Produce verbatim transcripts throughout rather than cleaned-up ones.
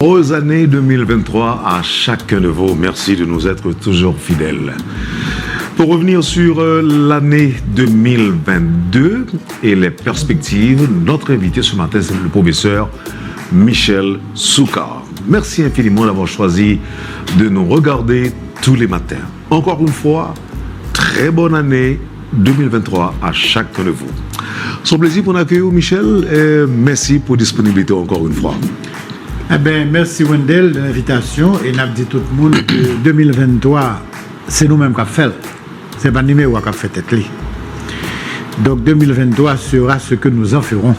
Heureuse année deux mille vingt-trois à chacun de vous. Merci de nous être toujours fidèles. Pour revenir sur euh, l'année deux mille vingt-deux et les perspectives, notre invité ce matin, c'est le professeur Michel Soukar. Merci infiniment d'avoir choisi de nous regarder tous les matins. Encore une fois, très bonne année deux mille vingt-trois à chacun de vous. Son plezi pou n akeyi w, Michel. Euh, mèsi pou disponiblite w ankò yon fwa. Eben, mèsi Wendell de lenvitasyon e n ap di tout moun ke de mil venntwa, se nou menm k ap fè l. Se pa nimewo a k ap fè tèt li. Donk, de mil venntwa sera ce que nous en ferons.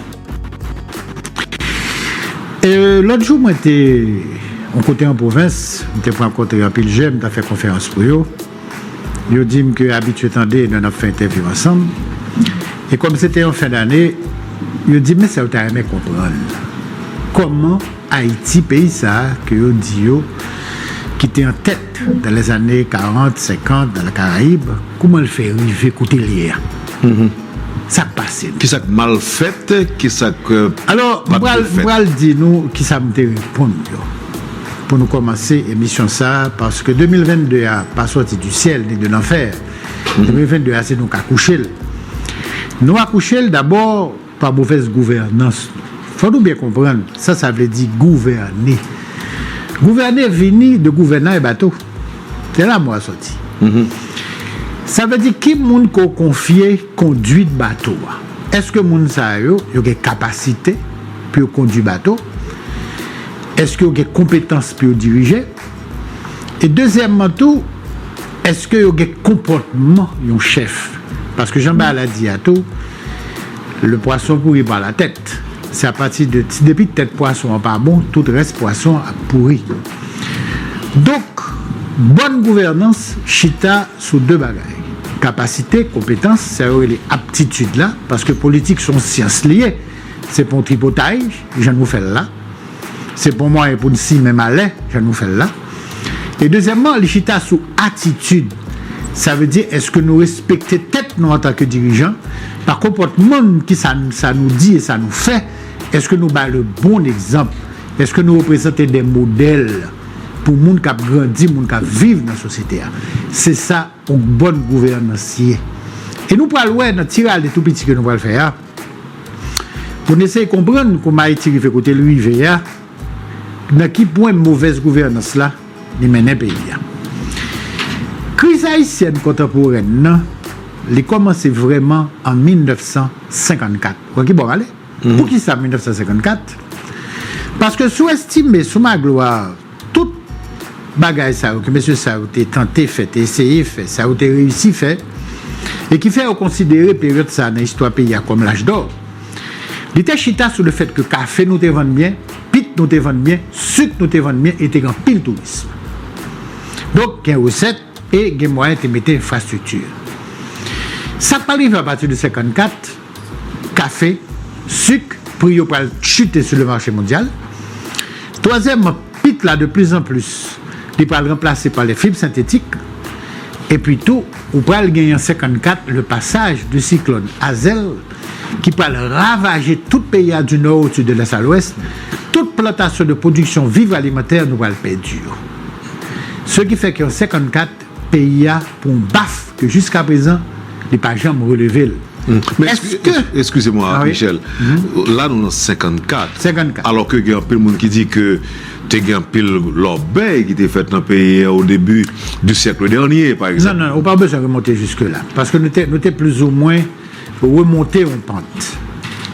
E lòt jou, mwen te yon kote an pwovens, m te rankontre anpil jèn, m t ap fè konferans pou yo. Yo di m ke abitye tande nou n ap fè entèvyou ansanm. E kòm se te yon fen dane, yo di m, men sa yo ta renmen konprann. Kòman Ayiti, peyi sa a ke yo di yo, ki te an tèt dans les années quarante, cinquante dans la Caraïbe, kouman l fè rive kote l ye a? Sa k pase? Kisa k mal fèt? Kisa k Alò, m pral, m pral di nou kisa m te reponn yo. Pou nou kòmanse emisyon sa a, paske de mil vennde a pa sòti di syèl ni de lanfè. De mil vennde a, se nou k akouche l. Nou akouche l dabò pa movèz gouvènans nou. Fò nou byen konprann sa sa vle di gouvène. Gouvène vini de gouvènay bato. Se la mo a sòti. Sa vle di ki moun ke w konfye kondwit bato a? Èske moun sa yo, yo gen kapasite pou yo kondwi bato? Èske yo gen konpetans pou yo dirije? E dezyèmman tou, èske yo gen konpòtman yon chèf? Paske jan bagay la di a tou, le poisson pourrit par la tête. Se apati de, depi tèt pwason an pa bon, tout rès pwason ap pouri. Donk, bòn gouvènans chita sou de bagay. Kapasite, konpetans, sa yo rele aptitid la, paske politik se yon syans li ye. Se pa yon tripotay, jan nou fè l la. Se pa yon mwayen pou n simen malè, jan nou fè l la. E dezyèmman, li chita sou atitid. Sa vle di, èske nou respekte tèt nou antanke dirijan, pa konpòtman n, ki sa, sa nou di e sa nou fè? Èske nou bay le bon egzanp? Èske nou reprezante de modèl pou moun k ap grandi, moun k ap viv nan sosyete a? Se sa yon bòn gouvènans ye. E nou pral wè nan ti rale tou piti ke nou pral fè a, pou n eseye konprann kòman Ayiti rive kote l rive a, nan ki pwen movèz gouvènans la li mennen peyi a. Kriz ayisyèn kontanporèn nan, li kòmanse vrèman an mil nèf san senkannkat. Ou wè ki bò m ale? Poukisa mil nèf san senkannkat? Paske si w estime sou Magloire tout bagay sa yo ke mesye sa yo te tante fè, te eseye fè, sa yo te reyisi fè, e ki fè yo konsidere peryòd sa a nan istwa peyi a kòm laj dò, li te chita sou lefèt ke kafe nou te vann byen, pit nou te vann byen, sik nou te vann byen e te gen anpil touris. Donk, gen resèt e gen mwayen te mete enfrastrikti. Sa k pral rive apati de senkannkat, kafe, sik, pri yo pral chite sou le mache mondyal. Twazyèmman, pit la de plis an plis, li pral ranplase pa le fib sentetik. Epi tou, ou pral genyen an senkannkat le pasaj de siklòn Azèl ki pral ravaje tout peyi a du nò au sud, de lès a lwès. Tout plantasyon de pwodiksyon viv alimantè nou pral pèdi yo. Se ki fè ke an senkannkat, peyi a pran yon baf ke jiskaprezan li pa janm releve l. Men eskize mwa, Michel, la nou nan senkannkat, alò ke gen anpil moun ki di ke te gen anpil lòbèy ki te fèt nan peyi a o debi di syèk dènye, pa egzanp. Non, non, ou pa bezwen remonte jiske la, paske nou te, nou te plizoumwen remonte yon pant.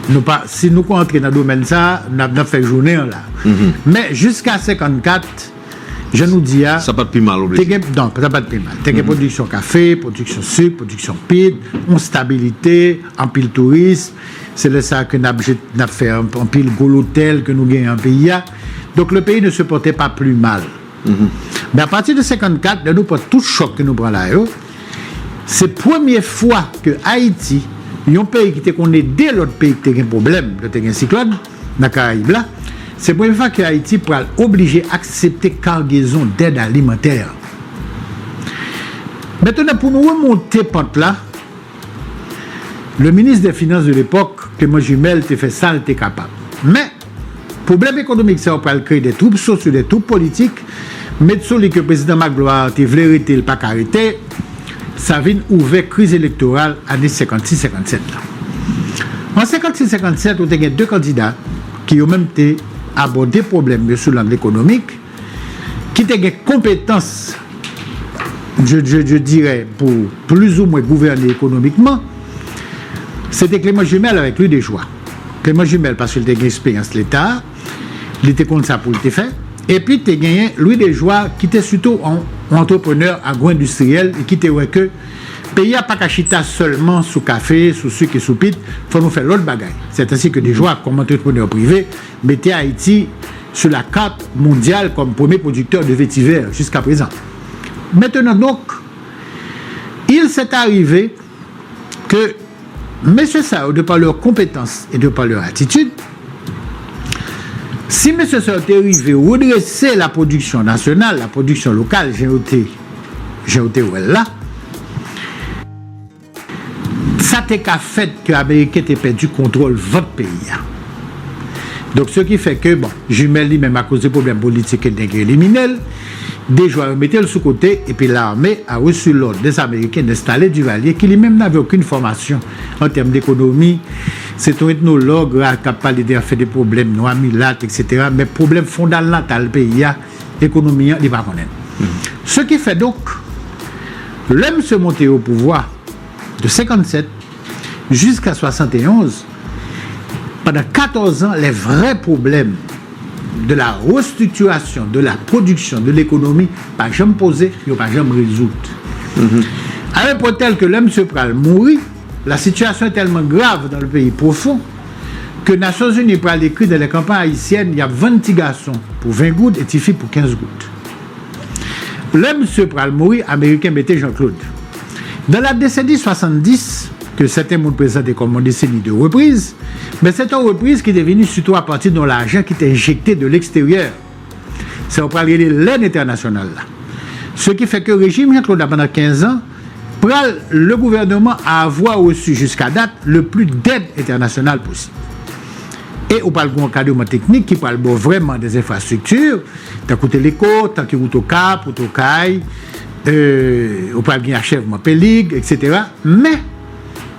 Nou pa, si nou konn antre nan domèn sa a, n ap, n ap fè jounen an la. Men jiska senkannkat, jan nou di a, Sa pa t pi mal, oblije. te gen, non, sa pa t pi mal. Te gen pwodiksyon kafe, pwodiksyon sik, pwodiksyon pit, yon stabilite, anpil touris. Se lè sa a ke n ap jet, n ap fè an, anpil gwo lotèl ke nou genyen an peyi a. Donk, le pays ne se portait pas plus mal. Men apati de senkannkat, lè nou pran tout chòk ke nou pran la yo, se premye fwa ke Ayiti, yon peyi ki te konn ede lòt peyi ki te gen pwoblèm, lè te gen siklòn nan Karayib la, se premye fwa ke Ayiti pral oblije aksepte kagezon dèd alimantè. Mentnan, pou nou remonte pant la, le ministre des Finances de l'époque, Clément Jumelle, te fè sa l te kapab. Men, Pwoblèm ekonomik sa yo pral kreye de twoup sosyo, de twoup politik, met sou li ke prezidan Magloire te vle rete, l pa ka rete, sa vin ouvè kriz elektoral ane senkannsis senkannsenk la. An senkannsis senkannsenk, ou te gen de kandida ki yo menm te abòde pwoblèm yo sou lang ekonomik, ki te gen konpetans, je, je, je dirais, pou plizoumwen gouvène ekonomikman, se te Clément Jumelle avèk Louis Dejoie. Clément Jumelle, paske l te gen eksperyans Leta, li te konn sa pou l te fè. Epi te genyen Louis Dejoie, ki te sitou yon, yon antreprenè agwo-endistriyèl e ki te wè ke peyi a pa ka chita sèlman sou kafe, sou sik e sou pit, fò nou fè lòt bagay. Sètansi ke Dejoie, kòm antreprenè prive, mete Ayiti sur la carte mondiale comme premier producteur de vétiver jusqu'à présent. Maintenant donc, il s'est arrivé que mesye sa yo, de par leur compétence et de par leur attitude, si mesye sa yo te rive redrese la pwodiksyon nasyonal, la pwodiksyon lokal, jan yo te, jan yo te wè l la, sa te ka fèt ke Ameriken te pèdi kontwòl vant peyi a. Donk, se ki fè ke, bon, Jumelle li menm, akoz de pwoblèm politik, ke nèg yo elimine l, Dejoie yo mete l sou kote, epi l'armée a reçu l'ordre des Américains d'installer Duvalier, ki li menm n'avait aucune formation en termes d'économie. Se t on etnològ la, k ap pale de afè de pwoblèm nwa, milat, et cetera. Men pwoblèm fondanatal peyi a, ekonomi an, li pa konnen. Se ki fè donk, lè misye monte o pouvwa, de senkannsenk jiska swasanteonz, pandan katòz an, les vrais problèmes de la restructuration de la production de l'économie pa janm poze, yo pa janm rezoud. À un point tel que lè misye pral mouri, la situation est tellement grave dans le pays profond que Nasyonzini pral ekri dans les campagnes haïtiennes, y ap vann ti gason pou ven goud e ti fi pou kenz goud. Lè misye pral mouri, Ameriken mete Jean-Claude. Dans la décennie soixante-dix, ke sèten moun prezante kòm yon deseni de repriz, men se te yon repriz ki te vini sitou apati de yon lajan ki te enjekte de leksteryè. Sa yo pral rele lèn entènasyonal la. Se ki fè ke rejim Jean-Claude la pandan kenz an pral, le gouvernement a avoir reçu jusqu'à date le plus d'aide internationale possible. E ou pral gen yon ankadreman teknik ki pral ba w vrèman de enfrastrikti, tankou Teleko, tankou wout Okap, wout Okay, euh, ou pral gen achèvman Pelig, et cetera. Men,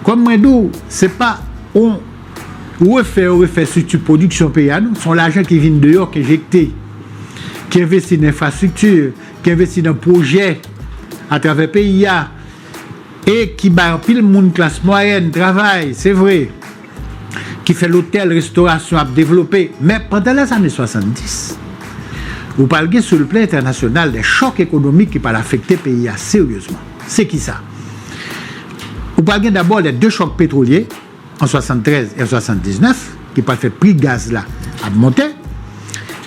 kòm mwen di w, se pa yon refè, yo refè estrikti pwodiksyon peyi a, non. Se yon lajan ki vin deyò, ki enjekte, ki envesti nan enfrastrikti, ki envesti nan pwojè atravè peyi a, e ki bay anpil moun klas mwayèn travay, se vre, ki fè lotèl, restorasyon ap devlope. Men pandan lèzane swasanndis, ou pral gen sou le plan entènasyonal de chòk ekonomik ki pral afekte peyi a seryezman. Se kisa? Ou pral gen dabò lè de chòk petwolye, an swasanntrèz e an swasanndiznèf, ki pral fè pri gaz la ap monte.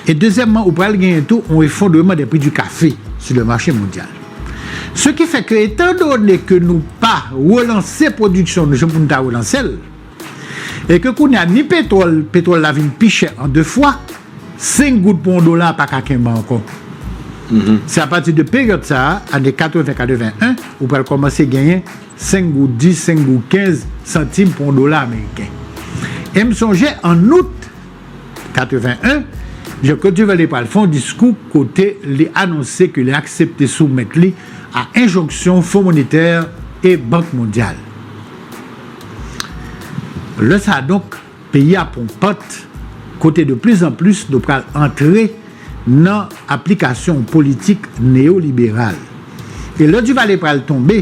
E dezyèmman, ou pral genyen tou yon efondreman de pri di kafe sou le mache mondyal. Se ki fè ke, etandone ke nou pa relanse pwodiksyon nou jan pou nou ta relanse l, e ke kounye a ni petwòl, petwòl la vin pi chè an de fwa, senk goud pou yon dola pa ka kenbe ankò. Se apati de peryòd sa a, ane katreven katreven en, ou pral kòmanse genyen senk goud dis, senk goud kenz santim pou yon dola ameriken. E m sonje, an out katreven en, Jean-Claude Duvalier pral fè yon diskou kote li anonse ke li aksepte soumèt li a enjonksyon Fon Monetè e Bank Mondyal. Lè sa a donk, peyi a pran yon pant kote de plis an plis nou pral antre nan aplikasyon yon politik neyoliberal. E lè Duvalier pral tonbe,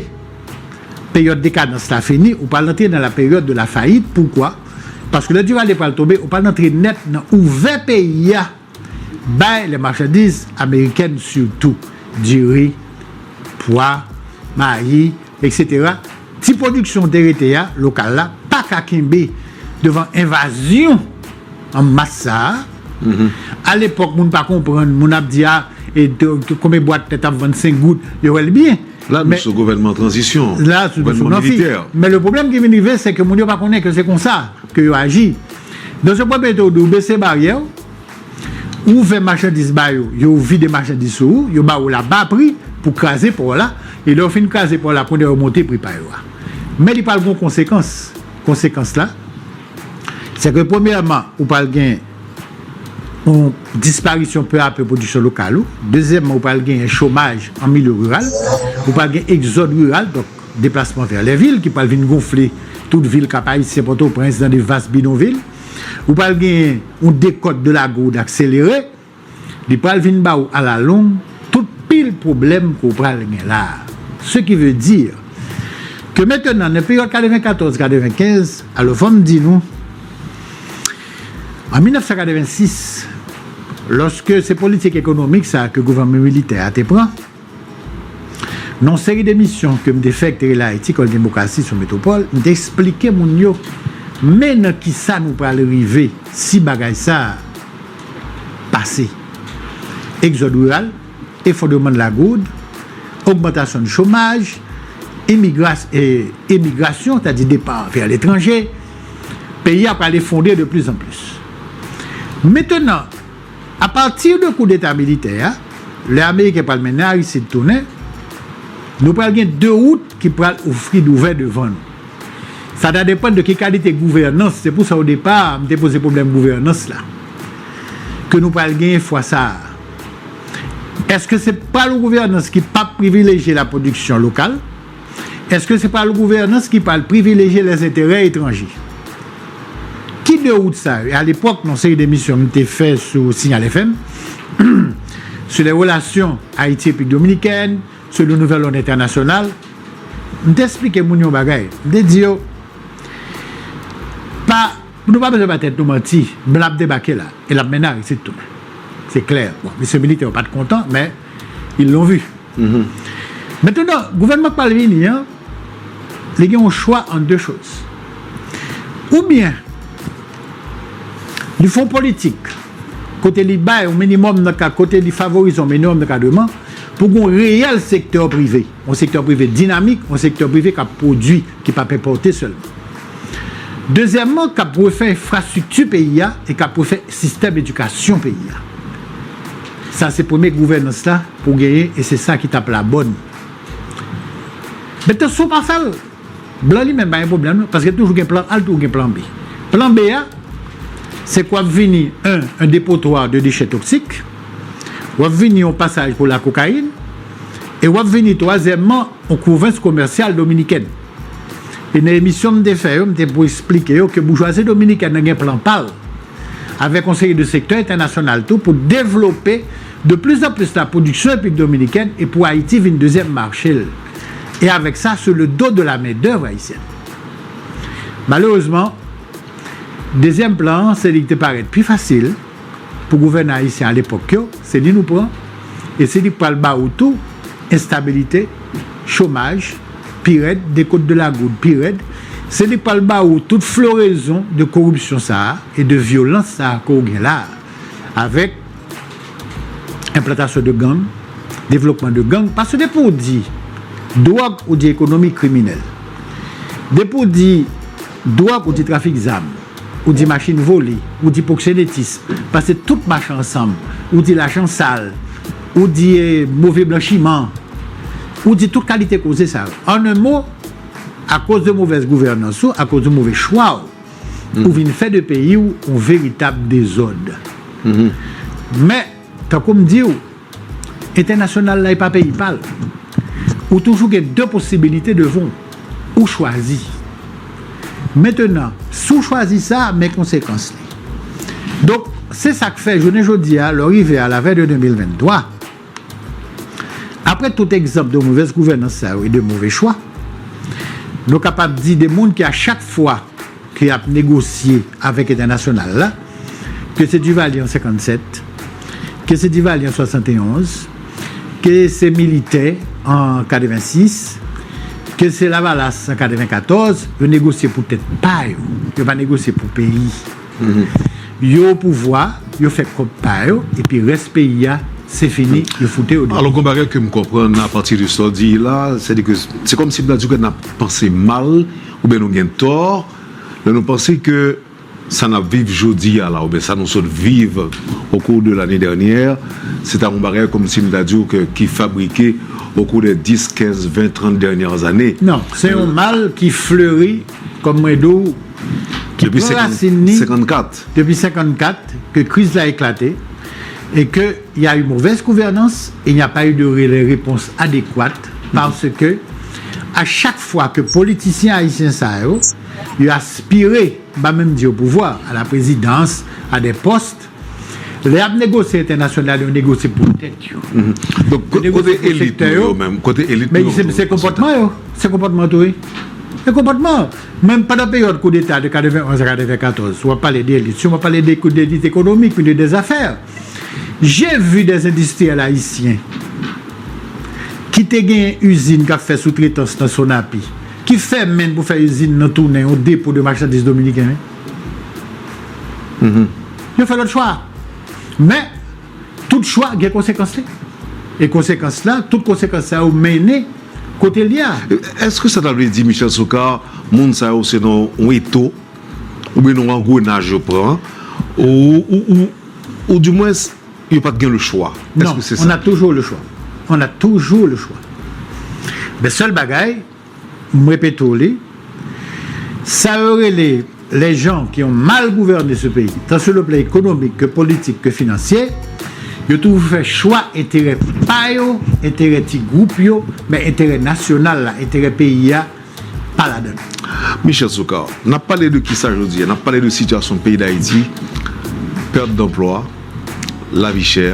peryòd dekadans la fini, ou pral antre nan la période de la faillite. Poukwa? Paske lè Duvalier pral tonbe, ou pral antre nèt nan ouvè peyi a bay les marchandises américaines surtout, diri, pwa, mayi, et cetera. Ti pwodiksyon te rete a, lokal la, pa ka kenbe devan envazyon an mas sa a. A lepòk, moun pa konprann, moun ap di, a, e de, de, konbyen bwat tèt ap vann senk goud, yo wè l byen. La, nou sou gouvènman tranzisyon, la, sou, gouvènman militè. Men le pwoblèm ki vin rive, se ke moun yo pa konnen ke se konsa ke yo aji. Dans un premier temps, ou bese baryè w, ou ouvè machandiz ba yo, yo vide machandiz sou ou, yo ba ou la ba pri pou kraze pò la, e lè yo fin kraze pò la, kounye a yo monte pri pa yo a. Men li pral gen konsekans. Konsekans la, se ke premyèman, ou pral gen, yon disparisyon pe a pe pwodiksyon lokal ou. Dezyèmman, ou pral genyen chomaj an milye riral. Ou pral gen egzòd riral, donk deplasman vè lè vil ki pral vin gonfle tout vil Kap Ayisyen, Pòtoprens, nan de vas bidonvil. Ou pral genyen yon dekòt de la goud akselere. Li pral vin ba ou alalong tout pil pwoblèm ke w pral gen la a. Ce qui veut dire que maintenant, nan peryòd katrevenkatòz katrevenkenz, alò fò m di nou, an mil nèf san katrevensis, lòske se politik ekonomik sa a ke gouvènman militè a te pran, nan yon seri de misyon ke m te fè ki te rele Ayiti, Kòl Demokrasi sou Metwopòl, m te eksplike moun yo, men nan kisa nou pral rive si bagay sa a pase. Egzòd riral, efondreman de la goud, ogmantasyon de chomaj, imigras- e, emigrasyon, sètadi depa vè letranje, peyi a pral efondre de plus en plus. Mentenan, apati de koudeta militè a, lè Ameriken pral mennen Aristide tounen, nou pral gen de wout ki pral ofri ouvè devan nou. Sa ta depann de ki kalite gouvènans, se pou sa o depa, m te poze pwoblèm gouvènans la, ke nou pral genyen fwa sa a. Èske se pral yon gouvènans ki p ap privilejye la pwodiksyon lokal? Èske se pral yon gouvènans ki pral privilejye lèzenterè etranje? Ki de wout sa yo? E alepòk, nan seri de emisyon m te fè sou Signal F M, sur les relations Haïti-République dominicaine, sur le nouvel ordre international, m te eksplike moun yon bagay. M te di yo, pa, nou pa bezwen ba tèt nou manti, blan ap debake la, e l ap mennen Aristide tounen. Se klè. Bon, mesye militè yo pa t kontan, men ils l'ont vu. Mentenan, gouvènman k pral vini an, li gen yon chwa ant de choz. Oubyen, li fè yon politik kote li bay yon minimòm nan ka, kote li favorize yon minimòm ankadreman pou gen yon reyèl sektè prive, yon sektè prive dinamik, yon sektè prive k ap pwodui, ki p ap enpòte sèlman. Dezyèmman, k ap refè enfrastrikti peyi a e k ap refè sistèm edikasyon peyi a. Sa se premye gouvènans la pou genyen e se sa ki t ap la bòn. Mentenan, si w pa fè l, blan li menm pa gen pwoblèm non, paske toujou gen plan A, toujou gen plan B. Plan B a, se ke w ap vini, en, un dépotoir de déchets toxiques, w ap vini yon pasaj pou la kokayin, e w ap vini twazyèmman yon pwovens komèsyal dominikèn. E nan emisyon m te fè yo, m te pou eksplike yo ke boujwazi dominikèn nan gen plan pa l, avèk yon seri de sektè entènasyonal tou, pou devlope de plus en plus la production épique dominicaine e pou Ayiti vin dezyèm mache l. E avèk sa, sur le dos de la main d'œuvre haïtienne. Malerezman, dezyèm plan an, se li ki te parèt pi fasil pou gouvènè ayisyen alepòk yo, se li nou pran, e se li k pral ba ou tou enstabilite, chomaj pi rèd, décote de la gourde pi rèd, se li k pral ba ou tout florezon de koripsyon sa a e de vyolans sa a ke w gen la a, avèk enplantasyon de gang, devlopman de gang, paske depi w di dwòg, ou di ekonomi kriminèl. Depi w di dwòg, ou di trafik zam, ou di machin vole, ou di pwoksenetis, paske tout mache ansanm, ou di lajan sal, ou di, eh, move blanchiman, ou di tout kalite koze sa yo. En un mot, akoz de movèz gouvènans ou, akoz de move chwa w, ou vin fè de peyi w yon veritab dezòd. Men, tankou m di w, entènasyonal la, e pa peyi pa l. Ou toujou gen de posibilite devan w. Ou chwazi. Mentenan, si w chwazi sa, men konsekans li. Donk, se sa k fè, jounen jodi a, lè w rive a la vè de de mil venntwa, apre tout egzanp de movèz gouvènans sa yo e de move chwa, nou kapab di de moun ki, a chak fwa ke y ap negosye avèk entènasyonal la, ke se Duvalier an senkannsèt, ke se Duvalier an swasanteonz, ke se militè an katrevensis, ke se Lavalas an katrevenkatòz, yo negosye pou tèt pa yo. Yo pa negosye pou peyi. Yo o pouvwa, yo fè kòb pa yo, epi rès peyi a, se fini, yo foute yo deyò. Alò, gon bagay ke m konprann apati de sa w di la, sètadi ke se kòmsi m ta di w ke n ap panse mal, oubyen nou gen tò, lè nou panse ke sa n ap viv jodi a la, oubyen sa nou sot viv au cours de l'année dernière, se ta yon bagay kòmsi m ta di w ke, ki fabrike au cours des dix, quinze, vingt, trente dernières années. Non, se yon mal ki fleri, kòm mwen di w, ki pran rasin li depi senkannkat, ke kriz la eklate, et qu'il y a eu mauvaise gouvernance, il n'y a pas eu de ré- réponse adéquate, parce que à chaque fois que politisyen ayisyen sa yo, yo aspire, m pa menm di o pouvwa, a la prezidans, a de pòs, lè y ap negosye entènasyonal, yo negosye pou tèt yo. Donk, kote elit nou yo menm? Kote elit nou yo? Se konpòtman yo. Se konpòtman tou, wi. Se konpòtman. Menm pandan peryòd koudeta de katrevenn onz a katrevenkatòz, w ap pale de elit, si w ap pale de elit ekonomik, ministè dèzafè, j'ai vu des industriels haïtiens ki te gen izin k ap fè soutretans nan Sonapi, ki fèmen pou fè izin nan tounen yon depo de machandiz dominiken. Yo fè lòt chwa. Men, tout chwa gen konsekans li. E konsekans la, tout konsekans sa yo mennen kote l ye a. Èske sa ta vle di, Michel Soukar, moun sa yo se nan yon eto, oubyen nan yon angrenaj yo pran, ou, ou, ou, ou dimwens, yo pa t gen lechwa? Non, on a toujours le choix. On a toujours le choix. Men sèl bagay, m repete w li, sa yo rele les gens qui ont mal gouverné ce pays, tant sur le plan économique que politique que financier, yo toujou fè chwa enterè pa yo, enterè ti gwoup yo, men enterè nasyonal la, enterè peyi a, pa ladan l. Michel Soukar, n ap pale de kisa jodi a? N ap pale de sitiyasyon peyi Dayiti, pèt danplwa, lavi chè,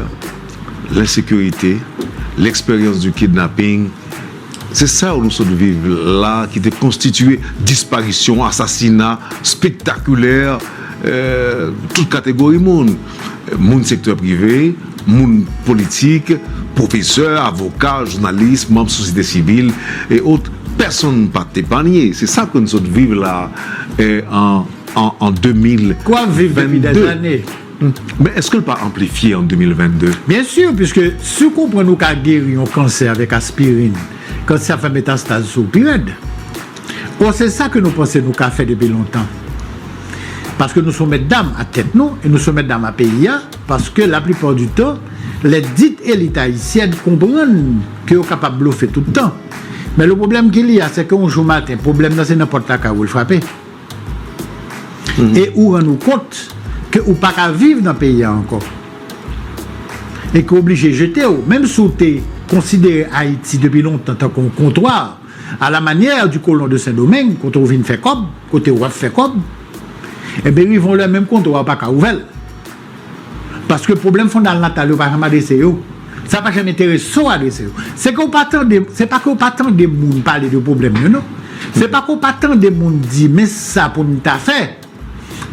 lensekirite, leksperyans di kidnaping. Se sa yo nou sot viv la, ki te konstitye disparisyon, asasina spektakilè, euh, tout kategori moun. Moun sektè prive, moun politik, pwofesè, avoka, jounalis, manm sosyete sivil e ot, pèsonn pa t epanye. Se sa ke nou sot viv la, eh, an, an, an de mil venn de. Kwa viv depi dèzane. Men èske l pa anplifye an de mil venn de? Byen si, piske si w konprann ou ka geri yon kansè avèk aspirin, kansè ap fè metastaz sou w pi rèd. Bon, se sa ke nou panse nou ka fè depi lontan. Paske nou se yon mètdam a tèt nou e nou se yon mètdam a peyi a, paske laplipa di tan, lè dit elit ayisyèn konprann ke yo kapab blofe tout tan. Men le pwoblèm ki li a, se ke yon jou maten, pwoblèm nan se nan pòt lakay ou l frape. E ou rann ou kont ke ou pa ka viv nan peyi a ankò. E ke w oblije jete w, menm si w te konsidere Ayiti depi lontan tankou yon kontwa, à la manière du colon de Saint-Domingue, kote w vin fè kòb, kote w ap fè kòb, enben, rive yon lè, menm kontwa a pa ka ouvè l. Paske pwoblèm fondalnatal yo pa janm adrese yo. Sa pa janm enterese w adrese yo. Se ke w pa tande, se pa ke w pa tande moun pale de pwoblèm yo, non. Se pa ke w pa tande moun di, men sa pou n ta fè.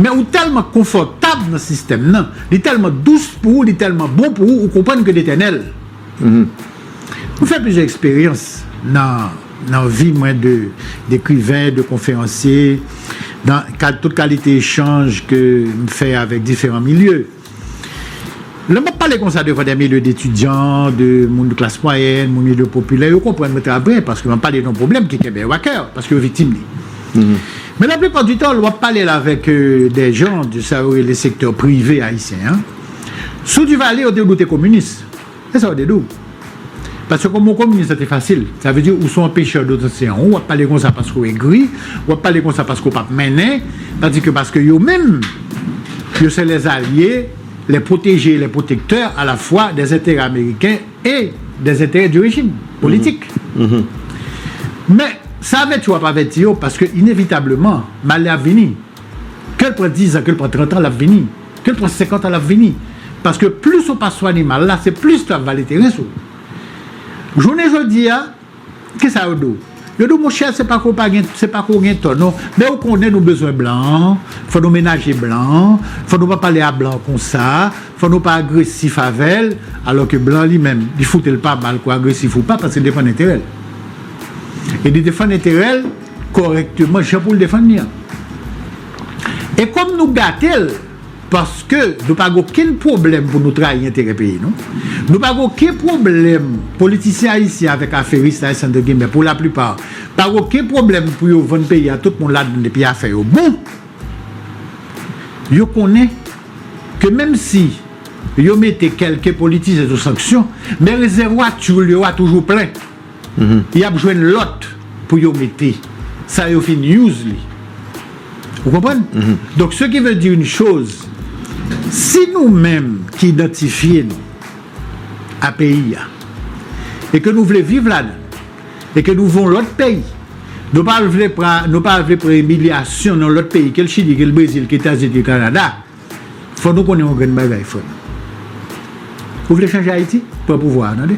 Men ou tèlman konfòtab nan sistèm nan, li tèlman dous pou ou, li tèlman bon pou ou, ou konprann ke l etènèl. M fè plizyè eksperyans nan, nan vi mwen de, dekriven, de konferansye, nan ka, tout kalite echanj ke m fè avèk diferan milye. Lè m ap pale konsa devan de milye d etidyan, de moun de klas mwayèn, moun milye popilè, yo konprann mwen trè byen, paske m ap pale de yon pwoblèm ki kenbe yo a kè, paske yo viktim li. Men laplipa di tan, lè w ap pale la avèk, euh, de jan de sa yo rele sektè prive ayisyen an, sou Duvalier, yo te di w te kominis. E sa yo te di w. Paske kòm yon kominis, sa te fasil. Sa vle di ou se yon pechè dotansyon. W ap pale konsa paske w egri, w ap pale konsa paske w p ap mennen, tandike paske yo menm, yo se les alliés, les protégés, les protecteurs à la fois des intérêts américains et des intérêts du régime politique. Men sa avèti w ap avèti yo, paske inevitableman, malè ap vini. Ke l pran dizan, ke l pran trant an, l ap vini. Ke l pran senkant an, l ap vini. Paske plis ou pa swanye mal la, se plis l ap vale teren sou ou. Jounen jodi a, kisa yo di w? Yo di w, monchè, se pa ke w pa gen, se pa ke w gen tò, non. Men ou konnen nou bezwen blan an, fò nou menaje blan an, fò nou pa pale a blan an konsa, fò nou pa agresif avè l, alò ke blan li menm, li fout l pa mal ke w agresif ou pa, paske l defann enterè l. E li defann enterè l kòrèkteman, jan pou l defann li an. E kòm nou gate l, paske nou pa gen okenn pwoblèm pou nou trayi enterè peyi nou. Nou pa gen okenn pwoblèm politisyen ayisyen avèk aferis la, entre guillemets, pou laplipa, pa gen okenn pwoblèm pou yo vann peyi a tout moun ladan l epi afè yo bon. Yo konnen ke menm si yo mete kèlke politisyen sou sanksyon, men rezèvwa tyoul yo a toujou plen. Y ap jwenn lòt pou yo mete. Sa yo fin use li. Ou konprann? Donk, ce qui veut dire une chose, si nou menm ki idantifye nou a peyi a, e ke nou vle viv ladan, e ke nou vle yon lòt peyi, nou pa vle pran, nou pa vle pran imilyasyon nan lòt peyi, ke l Chili, ke l Brezil, ke Etazini, ke Kanada, fò nou konnen yon grenn bagay, frè m. Ou vle chanje Ayiti? Pran pouvwa a, tande.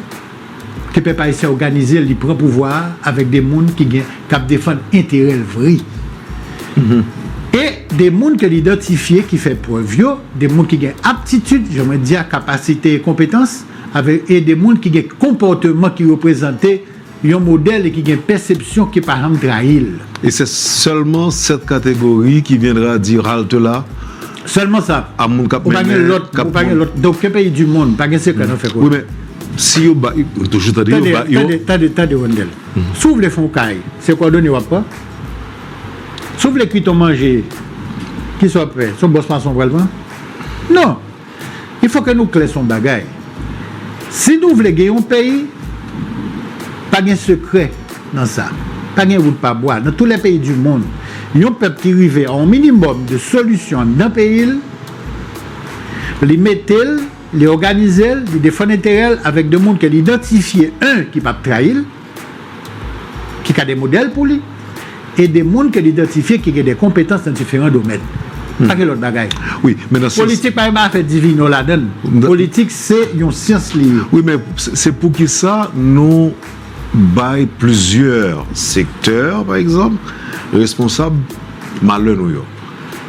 Ke pèp ayisyen òganize l, li pran pouvwa a avèk de moun ki gen, k ap defann enterè l vre. E de moun ke l idantifye ki fè prèv yo, de moun ki gen aptitid, jan mwen di a, kapasite e konpetans, avèk, e de moun ki gen konpòteman ki reprezante yon modèl e ki gen pèsepsyon ki pa janm trayi l. Et c'est seulement cette catégorie qui viendra dire halte là Sèlman sa. A moun k ap mennen, k ap pran. Ou pa gen lòt, ou pa gen lòt. Dans aucun pays du monde, pa gen sekrè nan fè kwè. Wi, men si yo ba, m toujou tande yo ba, yo. Tande, tande, tande, Wendell. Si w vle fè yon kay, se kòdone w ap pran. Si w vle kwit yon manje, kisa w ap fè? Se yon bòs mason w pral pran? Non. Il faut que nou klè sou yon bagay. Si nou vle gen yon peyi, pa gen sekrè nan sa. Pa gen wout pa bwa. Dans tous les pays du monde, yon pèp ki rive a yon minimòm de solisyon anndan peyi l, li mete l, li òganize l, li defann enterè l avèk de moun ke l idantifye, en, ki p ap trayi l, ki ka de modèl pou li, e de moun ke l idantifye ki gen de konpetans nan diferan domèn. Pa gen lòt bagay. Wi, men nan sans. Politik pa yon afè divino ladan l. Politik se yon syans li ye. Wi, men se, se poukisa nou bay plizyè sektè, pa egzanp, responsab malè nou yo.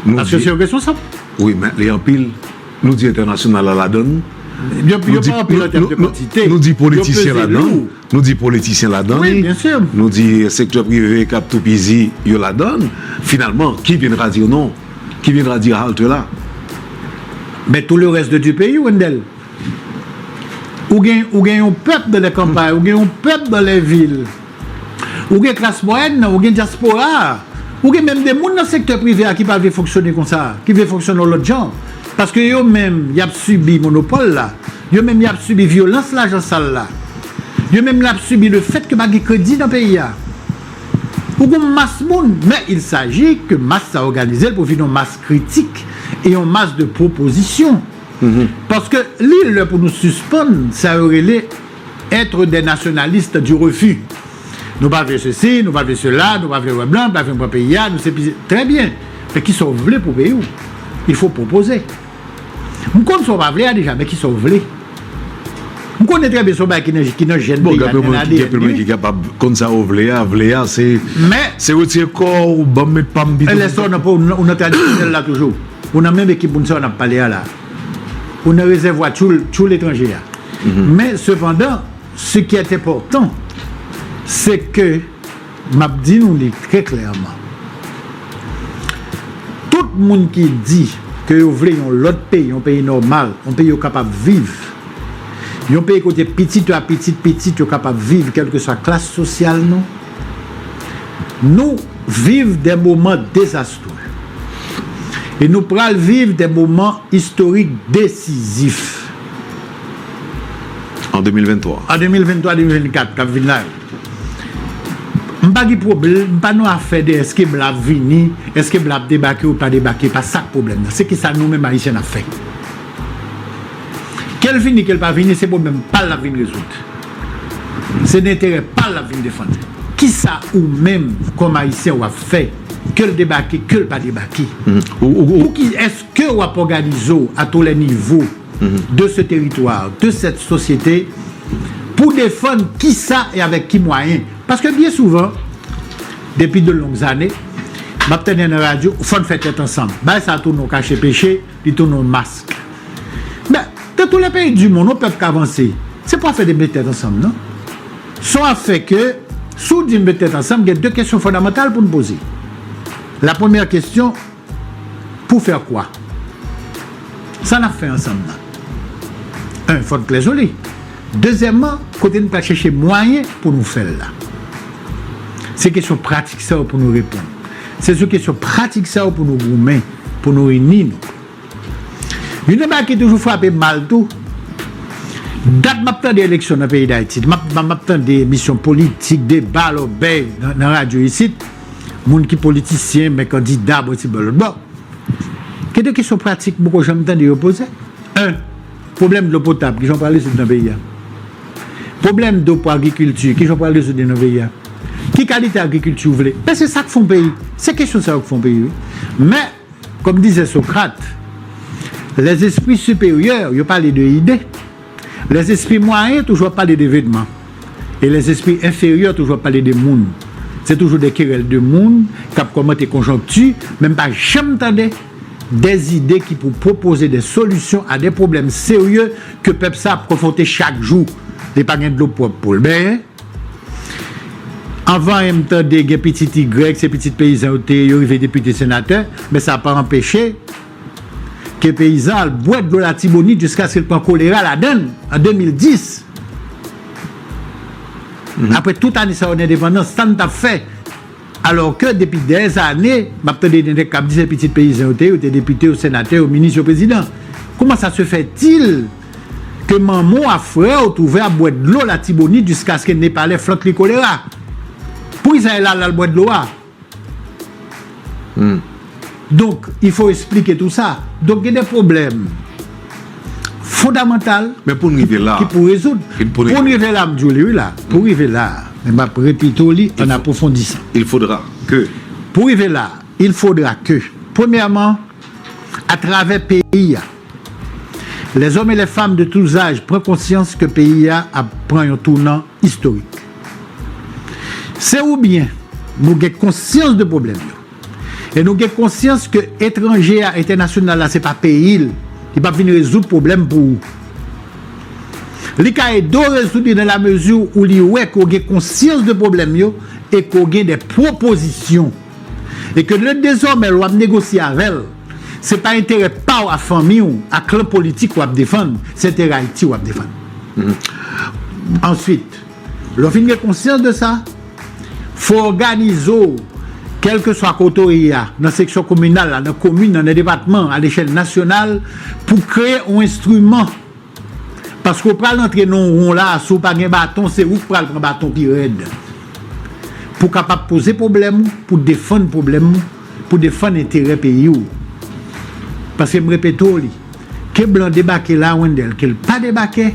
Paske se yo responsab. Wi, men li anpil. Nou di entènasyonal la ladan l. Yo, yo pa anpil an tèm de kantite. Nou di politisyen ladan l. Nou di politisyen ladan li. Wi, byen si. Nou di sektè prive k ap toupizi yo ladan l. Finalman, qui viendra dire non? Qui viendra dire halte là? Mais tout le reste du pays, Wendell. Ou gen, ou gen yon pèp dans les campagnes, ou gen yon pèp dans les villes. Ou gen klas mwayèn nan, ou gen dyaspora a. Ou gen menm de moun nan sektè prive a ki pa vle fonksyone konsa, ki vle fonksyone yon lòt jan. Paske yo menm, y ap sibi monopòl la. Yo menm, y ap sibi vyolans lajan sal la. Yo menm, y ap sibi le fèt ke pa gen kredi nan peyi a. Ou gen mas moun, men il s'agit ke mas sa òganize l pou vin yon mas kritik e yon mas de pwopozisyon. Paske li lè pou nou sispann sa yo rele être des nationalistes du refus. Nou pa vle sesi, nou pa vle sela, nou pa vle wè blan, nou pa vle pran peyi a, nou se pi, trè byen. Men kisa w vle pou peyi w? Il faut proposer. M konn sa w pa vle a deja, men kisa w vle? M konnen trè byen se yon bagay ki nan, ki nan jèn peyi a, nan A D N li. Gen anpil moun ki kapab konn sa w vle a, vle a, se, se retire kò w, ban m met pa m pito. Lè sa w nan, ou nan tradisyonèl la toujou. Ou nan menm ekip moun sa yo n ap pale a la. Ou nan rezèvwa tchoul, tchoul etranje a. Men, sepandan, ce qui est important, c'est que, m ap di nou li trè klèman, tout moun ki di ke yo vle yon lòt peyi, yon peyi nòmal, yon peyi yo kapab viv, yon peyi kote pitit yo a pitit pitit yo kapab viv, kèlkeswa klas sosyal nou, nou viv de moman dezastre. E nou pral viv de moman istorik desizif. An de mil venntwa. An de mil venntwa, de mil vennkat k ap vin la yo. M pa gen pwoblèm, m pa nan afè de èske blan ap vini, èske blan ap debake ou pa debake, pa sa k pwoblèm nan. Se kisa nou menm Ayisyen n ap fè. Ke l vini, ke l pa vini, se pwoblèm pa l l ap vin rezoud. Se enterè pa l l ap vin defann. Kisa ou menm, kòm Ayisyen, w ap fè? Ke l debake, ke l pa debake. Pouki èske w ap òganize w à tous les niveaux de ce territoire, de cette société, pou defann kisa e avèk ki mwayen? Paske byen souvan, depi de longues années, m ap tande nan radyo, fò n fè tèt ansanm. Bagay sa tounen yon kache peche, li tounen yon mask. Men, dans tous les pays du monde, yon pèp ka vanse, se pa afè de met tèt ansanm, non. Se yon afè ke, si w di n met tèt ansanm, gen de kesyon fondamantal pou n poze. La premyè kesyon, pour faire quoi? Sa n ap fè ansanm nan? En, fò n klè sou li. Dezyèmman, kote n pral chèche mwayen pou nou fè l la? Se kesyon pratik sa yo pou nou reponn. Se sou kesyon pratik sa yo pou nou goumen, pou nou ini nou. Youn nan bagay ki toujou frape m mal tou, dat m ap tande eleksyon nan peyi Dayiti, m ap, m ap tande emisyon politik, deba, lòbèy nan, nan radyo isit, moun ki politisyen, men kandida, bò isi, bò lòt bò. Gen de kesyon pratik m poko janm tande yo poze. En, pwoblèm dlo potab, kijan w pral rezoud nan peyi a? Pwoblèm dlo pou agrikilti, kijan w pral rezoud li nan peyi a? Ki kalite agrikilti w vle? Men se sa k fè yon peyi. Se kesyon sa yo k fè yon peyi, wi. Men, kòm dizè Sokrat, les esprits supérieurs, yo pale de ide. Les esprits moyens toujou ap pale de evènman. E les esprits inférieurs toujou ap pale de moun. Se toujou de kerèl de moun k ap kòmante konjonkti, men m pa janm tande de zide ki pou pwopoze de solisyon a de pwoblèm serye ke pèp sa ap konfwonte chak jou. Li pa gen dlo pwòp pou l benyen. Anvan, m tande gen pitit igrèk, se pitit peyizan yo te ye, yo rive depite, senatè, men sa pa anpeche ke peyizan al bwè dlo Latibonit jiskaske l pran kolera ladan l an de mil dis. Apre tout ane sa yo nan endepandans, sa n t ap fè? Alò ke depi dèzane, m ap tande gen nèg k ap di se pitit peyizan yo te ye, yo te depite, yo senatè, yo minis, yo prezidan. Comment ça se fait-il ke manman w ak frè w twouve ap bwè dlo Latibonit jiskaske Nepalè flank li kolera? Poukisa l al, al bwè dlo a? Donk, il faut expliquer tout ça. Donk, gen de pwoblèm fondamantal Men pou n rive la, ki pou rezoud. Pou n rive la, m di w li, wi, la. Pou rive la, men m ap repete w li an apwofondisan. Il faudra que Pou rive la, il faudra que, premyèman, atravè peyi a, les hommes et les femmes de tous âges pran konsyans ke peyi a ap pran yon tounan istorik. Se oubyen nou gen konsyans de pwoblèm yo, e nou gen konsyans ke etranje a, entènasyonal la, se pa peyi l, li p ap vin rezoud pwoblèm pou ou. Li ka ede w rezoud li nan la mezi ou li wè ke w gen konsyans de pwoblèm yo e ke w gen de pwopozisyon. E ke le dezòmè lè w ap negosye avè l, se pa enterè pa w a fanmi w, a klan politik w ap defann, se enterè Ayiti w ap defann. Answit, lè w fin gen konsyans de sa, fò w òganize w, kèlkeswa kote w ye a, nan seksyon kominal la, nan komin nan, nan depatman, a lechèl nasyonal, pou kreye yon enstriman. Paske w pral antre nan yon won la, si w pa gen baton, se ou k pral pran baton pi rèd. Pou w kapab poze pwoblèm ou, pou defann pwoblèm ou, pou defann enterè peyi w. Paske m repete w li, ke blan debake la, Wendèl, ke l pa debake,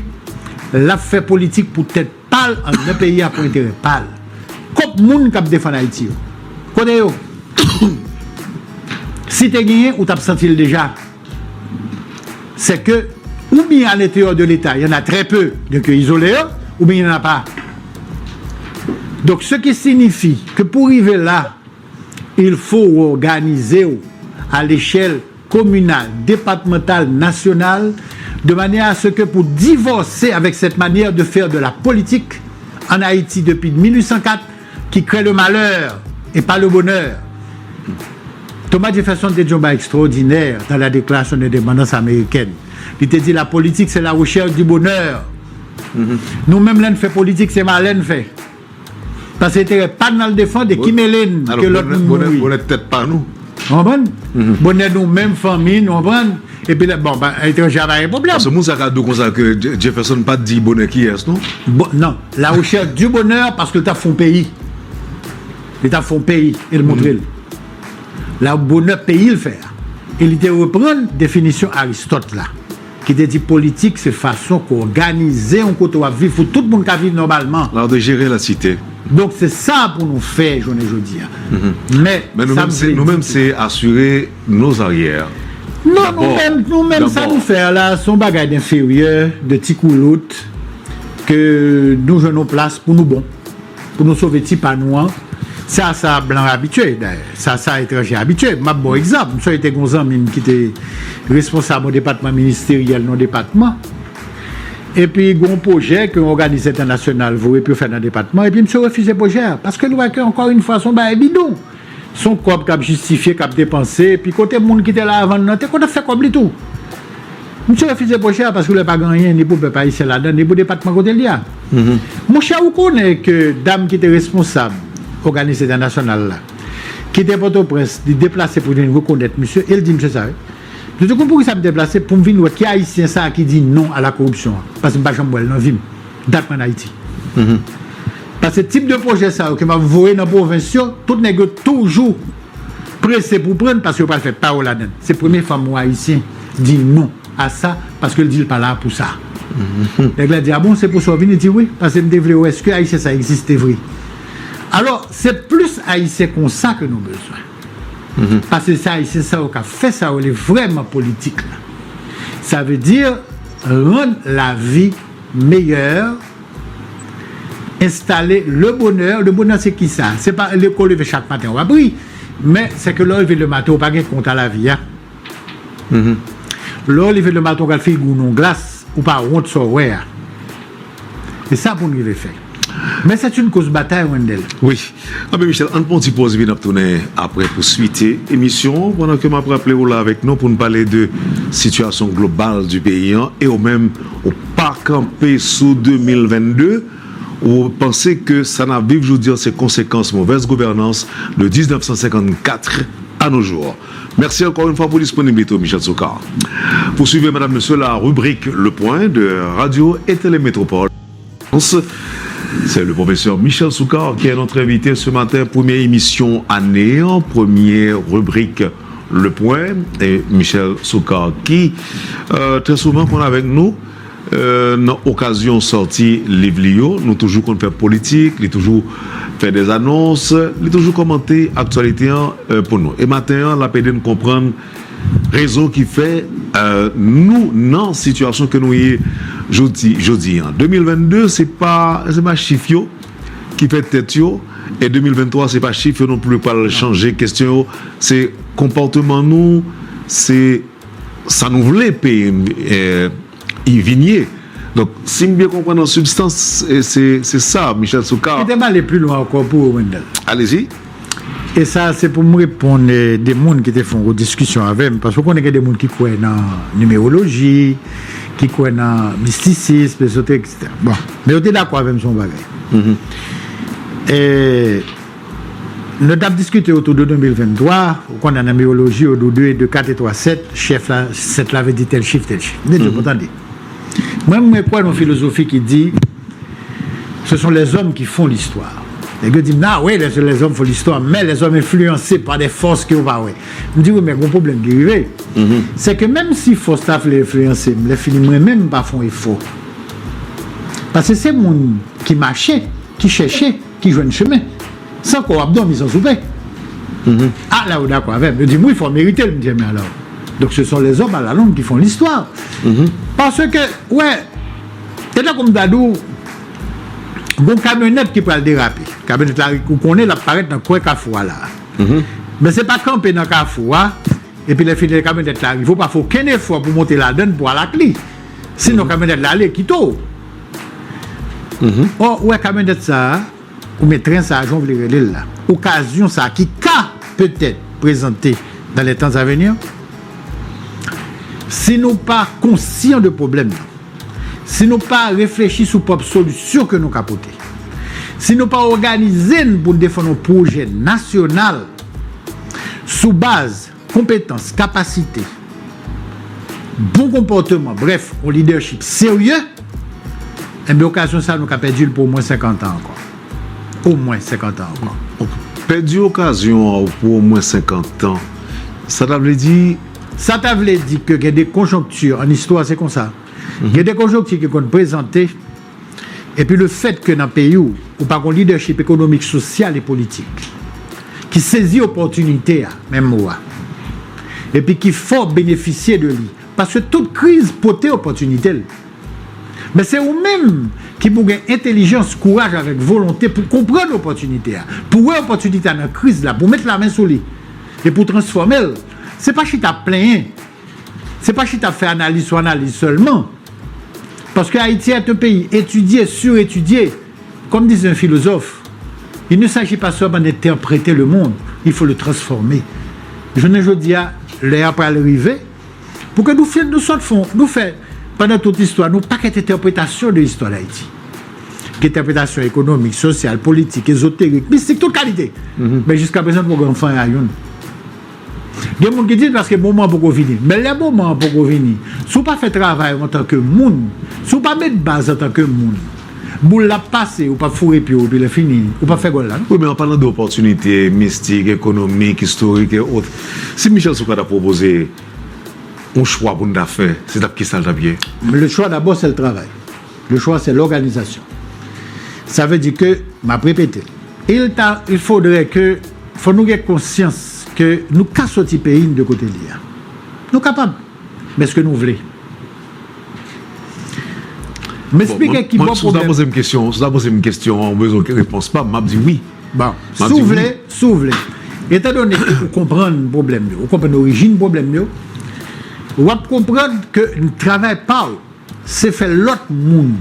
l ap fè politik pou tèt pa l anndan peyi a, pou enterè pa l. Kòb moun k ap defann Ayiti yo, kote yo? Si te genyen, ou t ap santi l deja. C'est que, ou bien à l'intérieur de l'État, il y en a très peu, donc yo izole yo, ou bien il n'y en a pas. Donc, ce qui signifie que pour arriver là, il faut organiser à l'échelle communale, départementale, nationale, de manière à ce que pour divorcer avec cette manière de faire de la politique en Haïti depuis mille huit cent quatre, qui crée le malheur et pas le bonheur. Thomas Jefferson te di yon bagay ekstraòdinè dans la Déclaration d'Indépendance américaine. Li te di, la politique, c'est la recherche du bonheur. Nou menm, lè n fè politik, se malè n fè. Paske enterè pa n al defann, e ki mele n ke lòt moun mouri? Bonè tèt pa nou. Ou konprann? Bonè nou menm, fanmi n, ou konprann? Epi lè, bon, etranje a pa gen pwoblèm. Paske moun sa ka di w konsa ke Jefferson pa t di bonè kiyès, non? Bon, non. La recherche du bonheur, paske l t ap fè yon peyi. Li t ap fè yon peyi, e l montre l. La bonè peyi l fè a. E li te reprann definisyon Aristòt la, ki te di politik se fason ke w òganize yon kote w ap viv pou tout moun ka viv nòmalman. L'art de gérer la cité. Donk se sa pou nou fè jounen jodi a. Men, men nou menm, se asire nos arrières. Non, nou menm, nou menm, sa nou fè a la, se yon bagay d enferyè, de ti koulout, ke nou jwenn yon plas pou nou bon, pou nou sove ti pa nou an. Sa, sa blan abitye, dayè. Sa, sa etranje abitye. M ap ba w egzanp. M sonje te gen yon zanmi m ki te responsab yon depatman ministeryèl nan yon depatman. Epi, gen yon pwojè ke yon òganis entènasyonal voye pou yo fè nan depatman. Epi, misye refize pwojè a. Paske li wè ke, ankò yon fwa, se yon bagay bidon. Se yon kòb k ap jistifye, k ap depanse. Epi, kote moun ki te la avan n nan, te konn ap fè kòb li tou. Misye refize pwojè a paske li pa gen anyen ni pou pèp ayisyen ladan, ni pou depatman kote l ye a. Monchè, ou konnen ke dam ki te responsab òganis entènasyonal la, ki te Pòtoprens, li deplase pou vin rekonèt misye, e l di misye sa, wi. Li di, "Ou konn poukisa m deplase? Pou m vin wè ki ayisyen sa a ki di non a la koripsyon an. Paske m pa janm wè l nan vi m. Dat mwen ann Ayiti." Paske tip de pwojè sa yo ke m ap voye nan pwovens yo, tout nèg yo toujou prese pou pran l paske yo pral fè pa yo ladan l. Se premye fwa m wè Ayisyen di non a sa paske l di l pa la pou sa. Nèg la di, "A bon, se pou sa w vini?" Li di, "Wi, paske m te vle wè èske Ayisyen sa egziste vre." Alò, se plis Ayisyen konsa ke nou bezwen. Paske se Ayisyen sa yo k ap fè sa yo rele vrèman politik la. Sa vle di rann lavi meyè, enstale le bonè. Le bonè se kisa? Se pa lè ke w leve chak maten w ap ri, men se ke lè w leve le maten ou pa gen kont a lavi a. Lè w leve le maten ou gad figi w nan glas, ou pa wont sa w wè a. E sa pou n rive fè. Men se yon koz batay, Wendell. Wi. Anben Michel, ann pran yon ti pòz epi n ap tounen apre pou swite emisyon an, pandan ke m ap raple w la avèk nou pou n pale de sitiyasyon global di peyi an, e ou menm ou pa kanpe sou de mil vennde, ou panse ke sa n ap viv jodi an se konsekans movèz gouvènans de diznèf san senkannkat a nos jours. Mèsi ankò yon fwa pou disponiblite w, Michel Soukar. Vous suivez, mesdames, messieurs, la rubrique Le Point de Radio et Télé Métropole. C'est le professeur Michel Soukar qui est notre invité ce matin. Premye emisyon ane an, premye ribrik Le Point. E Michel Soukar ki euh, trè souvan konn avèk nou euh, nan okazyon sòti liv li yo. Nou toujou konn fè politik, li toujou fè de anons, li toujou kòmante aktyalite an euh, pou nou. E maten an, l ap ede n konprann rezon ki fè euh, nou nan sitiyasyon ke nou ye jodi, jodi an. De mil vennde, se pa, se pa chif yo ki fè tèt yo, e de mil venntwa, se pa chif yo non pli k pral chanje kesyon yo, se konpòteman nou, se sa nou vle peyi n euh, i vin ye. Donk, si m byen konprann an sibstans, e se se sa, Michel Soukar. Kite m ale pli lwen ankò pou ou, Wendell. Alezi. E sa, se pou m reponn euh, de moun ki te fè yon gwo diskisyon avè m, paske w konnen gen de moun ki kwè nan nimeroloji, ki kwè nan mistisism, ezoterik, etsetera. Bon, men yo te dakò avè m sou yon bagay. E, nou t ap diskite otou de de mil venntwa, ou konnen nan nimeroloji, yo di w de, de kat e twa sèt, chèf la, sèt la vle di tèl chif, tèl chif. M te di, bon, tande. Mwen, mwen kwè nan filozofi ki di, ce sont les hommes qui font l'histoire. Nèg yo di m, ah oui, les, les hommes font l'histoire, men les hommes influencés par des forces ke yo pa wè. M di, wi, men gon pwoblèm ki rive. Se ke menm si fòs la vle enfliyanse m, lè fini mwen menm m pa fè yon efò. Paske se moun ki mache, ki chèche, ki jwenn chemen. San kò w ap dòmi san soupe. Ah, la ou dakò avè m. Yo di m, wi, fò w merite l. M di, men alò. Donk, ce sont les hommes à la longue qui font l'histoire. Paske, wè, e tankou m ta di w, gon kamyonèt ki pral derape. Kamyonèt la, ou konnen, l ap parèt nan kwen kafou a la. Men se pa kanpe nan kafou a, epi lè fini kamyonèt la rive, ou pa fè okenn efò pou monte ladann pou al ak li. Sinon, kamyonèt la ale kite w. Ò, ou wè kamyonèt sa a, oubyen tren sa a, jan w vle rele l la, okazyon sa a ki ka petèt prezante dans les temps à venir, si nou pa konsyan de pwoblèm nan, si nou pa reflechi sou pwòp solisyon ke nou ka pote, si nou pa òganize n pou n defann yon pwojè nasyonal sou baz konpetans, kapasite, bon konpòteman, brèf, yon lidèchip serye, enben, okazyon sa a, nou ka pèdi l pou omwen senkant an ankò. Omwen senkant an ankò. Pèdi okazyon an pou omwen senkant an, sa ta vle di? Sa ta vle di ke gen de konjonkti an istwa, se konsa. Gen de konjonkti ki konn prezante, epi lefèt ke nan peyi w, ou pa gon lidèchip ekonomik, sosyal e politik ki sezi opòtinite a, menm mo a, epi ki fè w benefisye de li. Paske tout kriz pote opòtinite l. Men se ou menm ki pou gen entèlijans, kouraj avèk volonte pou konprann opòtinite a, pou wè opòtinite a nan kriz la, pou met lamen sou li, e pou transfòme l. Se pa chita ap plenyen. Se pa chita ap fè analiz sou analiz sèlman. Parce que Haïti est un pays étudié, surétudié. Comme disait un philosophe, il ne s'agit pas seulement d'interpréter le monde, il faut le transformer. Jounen jodi a, lè a pral rive pou ke nou fè, nou sot fon, nou fè, pandan tout istwa, nou pakèt entèpretasyon de istwa Dayiti. Ki entèpretasyon ekonomik, sosyal, politik, ezoterik, mistik, tout kalite. Men jiska prezan, nou poko janm fè anyen a youn. Gen moun ki di l paske moman an poko vini. Men lè moman an poko vini, si w pa fè travay ou antanke moun, si w pa met baz antanke moun, Boul la ap pase, ou p ap foure pye w, epi lè fini, ou p ap fè gòl la, non? Wi, men an palan de opòtinite mistik, ekonomik, istorik e ot, si Michel Soukara ta pwopoze yon chwa pou n ta fè, se t ap kisa l t ap ye? Le choix d'abord, c'est le travail. Le choix, c'est l'organisation. Sa vle di ke, m ap repete, il ta, il faudrait ke, fò nou gen konsyans ke nou ka soti peyi n de kote l ye a. Nou kapab. Men èske nou vle? M eksplike ki bò pwoblèm. Si w ta poze m kesyon, si w ta poze m kesyon an, ou bezwen repons pa m, m ap di wi. Bon, si w vle, si w vle. Etandone ke ou konprann pwoblèm yo, ou konprann orijin pwoblèm yo, w ap konprann ke travay pa w, se fè lòt moun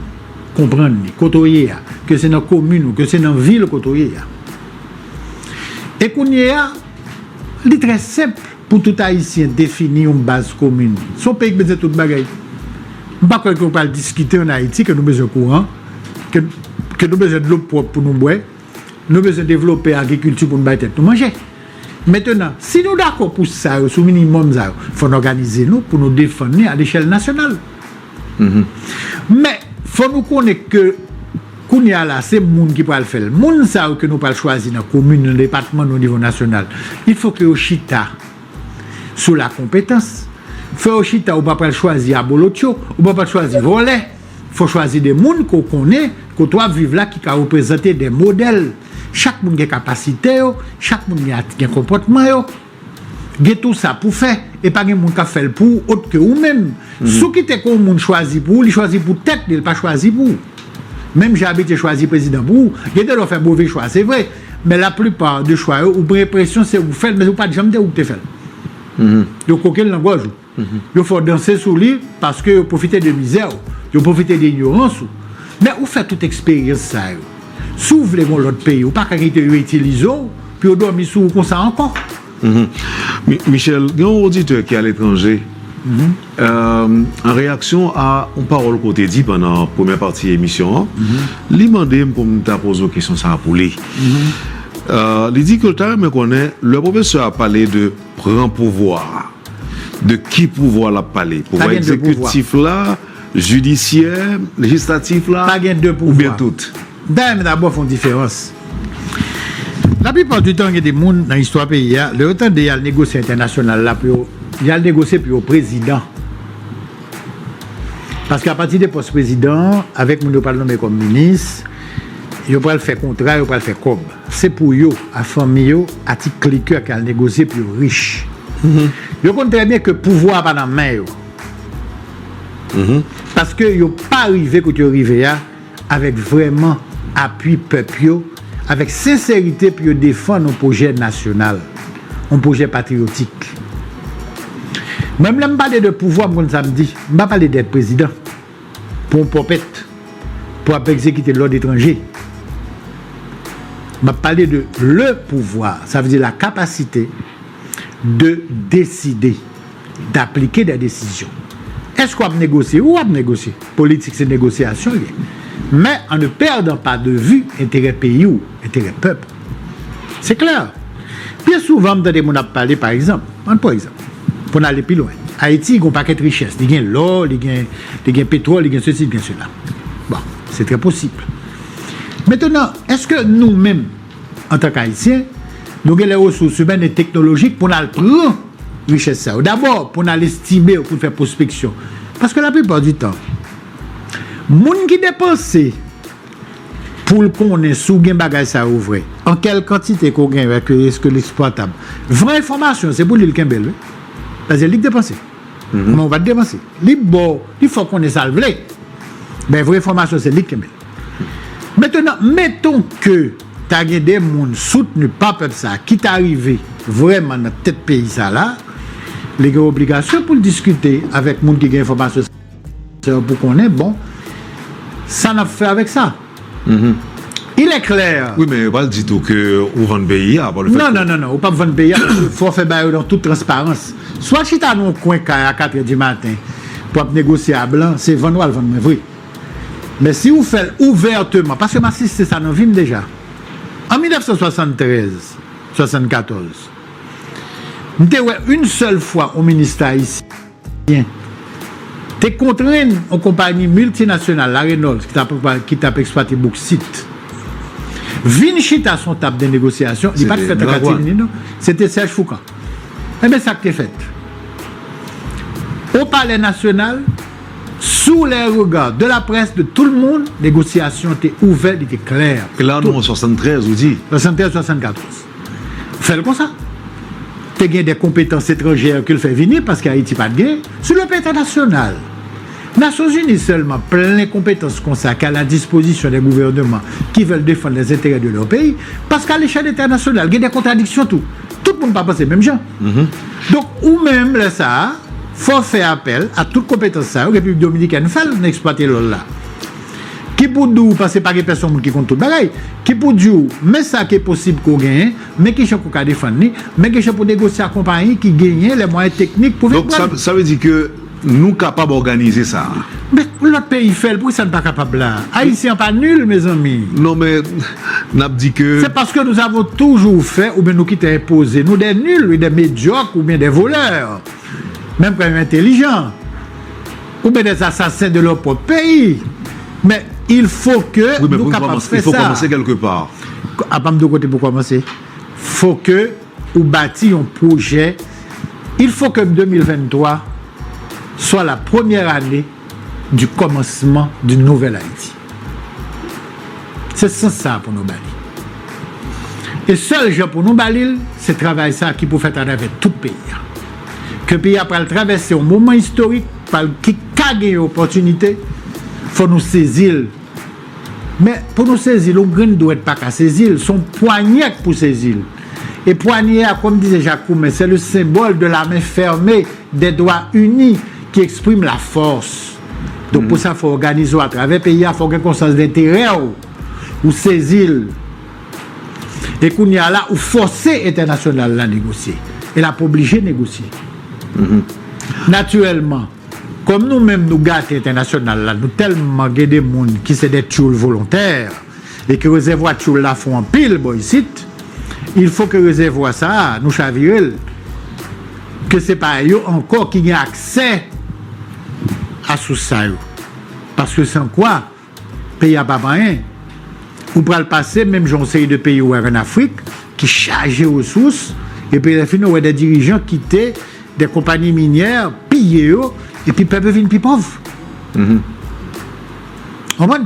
konprann li, kote w ye a, ke se nan komin ou, ke se nan vil kote w ye a. E kounye a, li trè senp pou tout Ayisyen defini yon baz komin. Se yon peyi ki bezwen tout bagay. M pa kwè ke w pral diskite ann Ayiti ke nou bezwen kouran, ke, ke nou bezwen dlo pwòp pou nou bwè, nou bezwen devlope agrikilti pou n bay tèt nou manje. Mentenan, si nou dakò pou sa yo, sou minimòm sa yo, fò n òganize nou pou nou defann li a lechèl nasyonal. Men, fò nou konnen ke kounye a la, se moun ki pral fè l. Moun sa yo ke nou pral chwazi nan komin, nan depatman, nan nivo nasyonal, il faut que yo chita sou la konpetans. Fò yo chita, ou pa pral chwazi abolotcho, ou pa pral chwazi vòlè. Fò chwazi de moun ke w konnen, kote w ap viv la, ki ka reprezante de modèl. Chak moun gen kapasite yo, chak moun gen, gen konpòtman yo. Gen tou sa pou fè, e pa gen moun k ap fè l pou ou, ot ke ou menm. Si w kite ke yon moun chwazi pou ou, li chwazi pou tèt li, li pa chwazi pou ou. Menm jan abitye chwazi prezidan pou ou, gen de lè w fè move chwa, se vre, men laplipa de chwa yo, ou pran enpresyon se ou k fè l, men ou pa t janm te ou k te fè l. Yo koke l nan gòj ou. Yo fè w danse sou li paske yo pwofite de mizè w, yo pwofite de inyorans ou. Men ou fè tout eksperyans sa yo. Si w vle gon lòt peyi, ou pa ka kite yo itilize w pou yo dòmi sou ou konsa ankò. Mi- Michel, gen yon oditè ki aletranje. Euh, an reyaksyon a yon pawòl ke w te di pandan premyè pati emisyon an, li mande m pou m ta poze w kesyon sa a pou li. Euh, li di ke l ta renmen konnen, lè pwofesè a pale de pran pouvwa a, de ki pouvwa l ap pale? Pouvwa egzekitif la, jidisyè, lejislatif la, oubyen tout? Dayè, m dabò fè yon diferans. Laplipa di tan, gen de moun nan istwa peyi a, lè yo tande y al negosye entènasyonal la pou yo, y al negosye pou yo prezidan. Paske apati de pòs prezidan an, avèk moun yo pral nonmen kòm minis, yo pral fè kontra, yo pral fè kòb. Se pou yo, a fanmi yo, a ti klik yo k al negosye pou yo rich. Yo konn trè byen ke pouvwa a pa nan men yo. Paske yo pa rive kote yo rive a avèk vrèman apui pèp yo, avèk senserite pou yo defann yon pwojè nasyonal, yon pwojè patriyotik. Mwen, lè m pale de pouvwa, m konn sa m di. M pa pale d'être prezidan pou yon pòpèt, pou ap egzekite lòd etranje. M ap pale de le pouvoir, sa vle di la kapasite de deside, d'aplike de desizyon. Èske w ap negosye? Wi, w ap negosye. Politik, se negosyasyon l ye. Men, en ne perdant pas de vue enterè peyi w, enterè pèp ou. Se klè. Byen souvan, m tande moun ap pale, pa egzanp, ann pran egzanp, pou n ale pi lwen. Ayiti, gen yon pakèt richès. Li gen lò, li gen, li gen petwòl, li gen sesi, li gen sela. Bon, se trè posib. Mentenan, èske nou menm, antank Ayisyen, nou gen lè resous imèn e teknolojik pou n al pran richès sa yo? Dabò, pou n al estime yo, pou n fè pwospeksyon. Paske laplipa di tan, moun ki depanse pou l konnen si w gen bagay sa yo vre, an kèl kantite ke w gen, èske, èske l eksplwatab. Vrè enfòmasyon, se pou li l kenbe l, wi. Paske li k depanse. Kòman w pa t depanse? Li ba w, li fè w konnen sa l vle. Men vrè enfòmasyon, se li k kenbe l. Mentenan, meton ke ta gen de moun soutni pa pèp sa a ki ta rive vrèman nan tèt peyi sa la, li gen obligasyon pou l diskite avèk moun ki gen enfòmasyon sa yo pou konnen, bon, sa n ap fè avèk sa. Il est clair. Wi, men yo pral di tou ke ou vann peyi a pa le fèt. Non, non, non, non, ou p ap vann peyi a, paske fò w fè bagay yo nan tout transparans. Swa chita nan yon kwen kay a katrè di maten pou ap negosye a blan, se vann w al vann mwen vre. Men si ou fè l ouvèteman, paske m asiste sa nan vi m deja. An mil nèf san swasanntrèz, swasannkatòz, m te wè yon sèl fwa yon minis ayisyen te kontrenn yon konpayi miltinasyonal, la Reynolds, ki t ap, ki t ap eksplwate boksit, vin chita sou yon tab de negosyasyon, li pa t fèt an Katilini, non. Se te Serge Fourcand. Enben, sa k te fèt. O Palè Nasyonal, sous les regards de la presse, de tout le monde, negosyasyon te ouvè, li te klè. E la, nou an swasanntrèz, ou di? Swasanntrèz, swasannkatrèz. Fè l konsa. Te gen de konpetans etranjè ke l fè vini, paske Ayiti pa t gen. Sou le plan entènasyonal, Nasyonzini sèlman plen konpetans konsa ki a la dispozisyon de gouvènman ki vèl defann les intérêts de leur pays, paske a lechèl entènasyonal, gen de kontradiksyon tou. Tout moun pa panse menm jan. Donk, ou menm, lè sa a, fò w fè apèl a tout konpetans sa yo, Repiblik Dominikèn fè l nan eksplwate lò l la. Ki pou di w panse pa gen pèsonn moun ki konn tout bagay, ki pou di w, men sa ki posib ke w genyen, men ki jan pou w ka defann li, men ki jan pou w negosye ak konpayi ki genyen les moyens techniques pou vin pran l. Donk, sa, sa vle di ke nou kapab òganize sa. Men lòt peyi fè l, poukisa n pa kapab la? Ayisyen an pa nil, mezanmi. Non, men n ap di ke... Se paske nous avons toujours fait, oubyen nou kite enpoze nou des nuls, des médiocres, oubyen des voleurs. Menm kan yo entelijan. Oubyen des assassins de leur propre pays. Men il faut que nou kapab fè sa. Wi, men pou n kòmanse, il faut kòmanse quelque part. Apa m de kote pou kòmanse. Fò ke ou bati yon pwojè. Il faut que deux mille vingt-trois soit la première année du commencement d'une nouvelle Haïti. Se sans sa pou nou ba li. E sèl jan pou nou ba li l, se travay sa ki pou fèt atravè tout peyi a. Ke peyi a pral travèse yon moman istorik, pral ki ka gen yon opòtinite, fò nou sezi l. Men pou nou sezi l, yon grenn dwèt pa ka sezi l, se yon pwanyè k pou sezi l. E pwanyè a, kòm disait Jacques Roumain, c'est le symbole de la main fermée, des doigts unis, qui exprime la force. Donk, pou sa, fò w òganize w atravè peyi a, fò w gen konsyans de enterè w, ou sezi l. E kounye a la, ou fòse entènasyonal la negosye. E l ap oblije negosye. Natirèlman, kòm nou menm nou gate entènasyonal la, nou tèlman gen de moun ki se de tchoul volontè, e ke rezèvwa tchoul la fon anpil bò isit, il faut que rezèvwa sa a, nou chavire l, ke se pa yo ankò ki gen aksè a sous sa yo. Paske san kwa, peyi a pa pa anyen. Ou pral pase menm jan yon seri de peyi ou wè an Afrik, ki chaje resous, epi lè fini ou wè de dirijan kite de konpayi minyè, piye yo, epi pèp yo vin pi pòv. Konprann?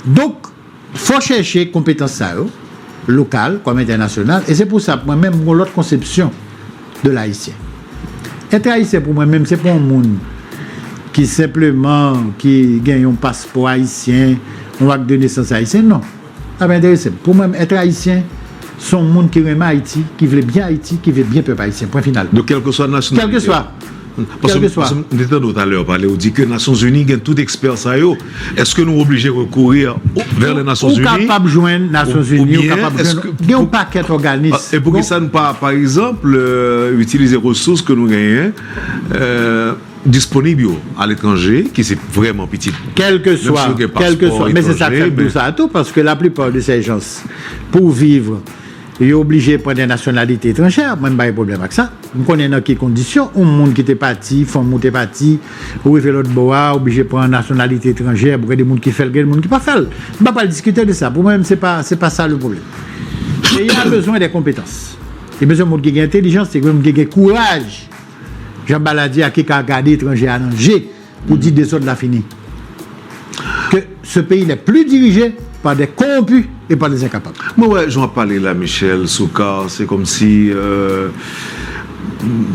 Donk, fò chèche konpetans sa yo, lokal, kòm entènasyonal, e se pou sa, mwen menm, m gon lòt konsepsyon de l ayisyen. Èt ayisyen pou mwen menm, se pa yon moun ki senpleman, ki gen yon paspò ayisyen, yon ak de nesans ayisyen, non. Sa pa enterese m. Pou mwen, èt ayisyen, se yon moun ki renmen Ayiti, ki vle byen Ayiti, ki vle byen pèp ayisyen. Pwen final. Donk, kèlkeswa nasyonalite. Kèlkeswa. Paske, paske m te tande w talè pale, ou di ke Nasyonzini gen tout ekspè sa yo. Èske nou oblije rekouri vè les Nations Unies? Ou kapab jwenn Nasyonzini, ou kapab jwenn, gen yon pakèt òganis. E poukisa n pa, pa egzanp, itilize resous ke nou genyen, disponib yo aletranje, ki se vrèman pitit. Kèlkeswa, kèlkeswa. Men se sa k fè m di w sa tou, paske laplipa de ces gens, pou viv, yo oblije pran de nasyonalite etranjè, mwen m pa gen pwoblèm ak sa. M konnen nan ki kondisyon, yon moun ki te pati, fanmi w te pati, ou rive lòt bò a, oblije pran nasyonalite etranjè, pou gen de moun ki fè l, gen de moun ki pa fè l. M pa pral diskite de sa. Pou mwen menm, se pa, se pa sa le pwoblèm. Peyi a bezwen de konpetans. Li bezwen moun ki gen entèlijans, li bezwen moun ki gen kouraj. Jan Bala di a, ki ka gade etranje a nan je pou di dezòd la fini. Que ce pays n'est plus dirigé par des corrompus et par des incapables. Mwen wè jan w ap pale la, Michel Soukar, se kòmsi, euh,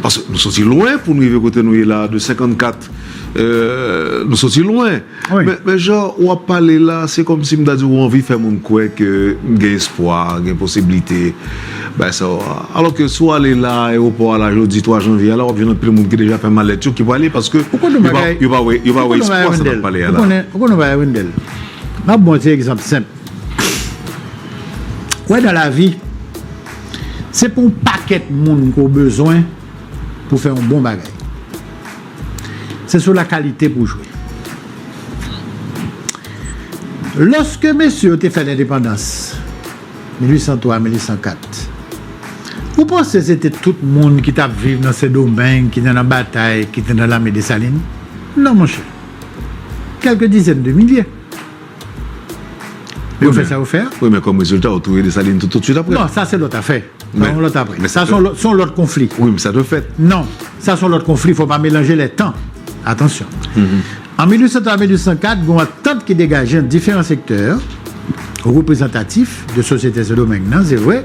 paske nou soti lwen pou nou rive kote nou ye la, de senkannkat, euh, nou soti lwen. Wi. Men, men jan w ap pale la, se kòmsi m ta di w anvi fè moun kwè ke gen espwa, gen posiblite. Bagay sa yo. Alò ke si w ale la, ayewopò a la, jodi twa janvye a la, w ap jwenn anpil moun ki deja fè malèt yo, ki prale, paske yo pa, yo pa wè, yo pa wè espwa sa n ap pale a la. Ou konnen, ou konnen bagay, Wendell. M ap ba w yon ti egzanp senp. Ou wè, nan lavi, se pa yon pakèt moun ke w bezwen pou fè yon bon bagay. Se sou la kalite pou w jwe. Lòske mesye yo te fè lendepandans, mil uit san twa, mil uit san kat, ou panse se te tout moun ki t ap viv nan Sendomeng, ki te nan batay, ki te nan lame Desalin? Non, monchè. Kèlke dizèn de milye. Yo fè sa yo fè a. Wi, men kòm rezilta, ou touye Desalin tout, tout swit apre. Non, sa se lòt afè. Sa yon lòt apre. Sa se yon lòt, se yon lòt konfli. Wi, men sa te fèt. Non, sa se yon lòt konfli, fò pa melanje lè tan. Atansyon. An mil uit san twa, mil uit san kat, gen yon antant ki degaje ant diferan sektè, reprezantatif de sosyete Sendomeng nan, se vre.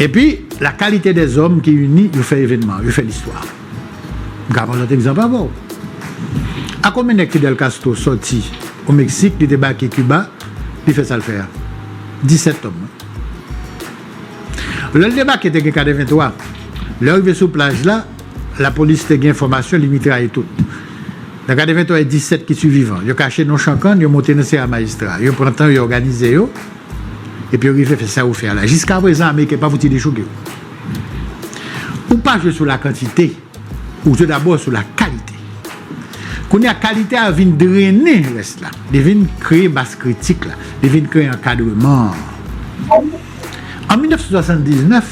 Epi, la qualité des hommes ki ini, yo fè evènman, yo fè listwa. M ka pran lòt egzanp avè w. A konbyen nèg Fidel Castro sòti o Meksik, li debake Kiba, li fè sa l fè a? Disèt tòm, wi. Lè l debake, te gen katrevenntwa. Lè yo rive sou plaj la, lapolis te gen enfòmasyon, li mitraye tout. Nan katrevenntwa, e disèt ki sivivan. Yo kache nan yon chan kann, yo monte nan Sierra Maestra. Yo pran tan, yo òganize yo. Epi yo rive fè sa yo fè a la. Jiskaprezan, Ameriken pa fouti dechouke yo. Ou pa jwe sou la kantite, ou jwe dabò sou la kalite. Kounye a, kalite a vin drennen rès la. Li vin kreye mas kritik la. Li vin kreye ankadreman an. An mil nèf san swasanndiznèf,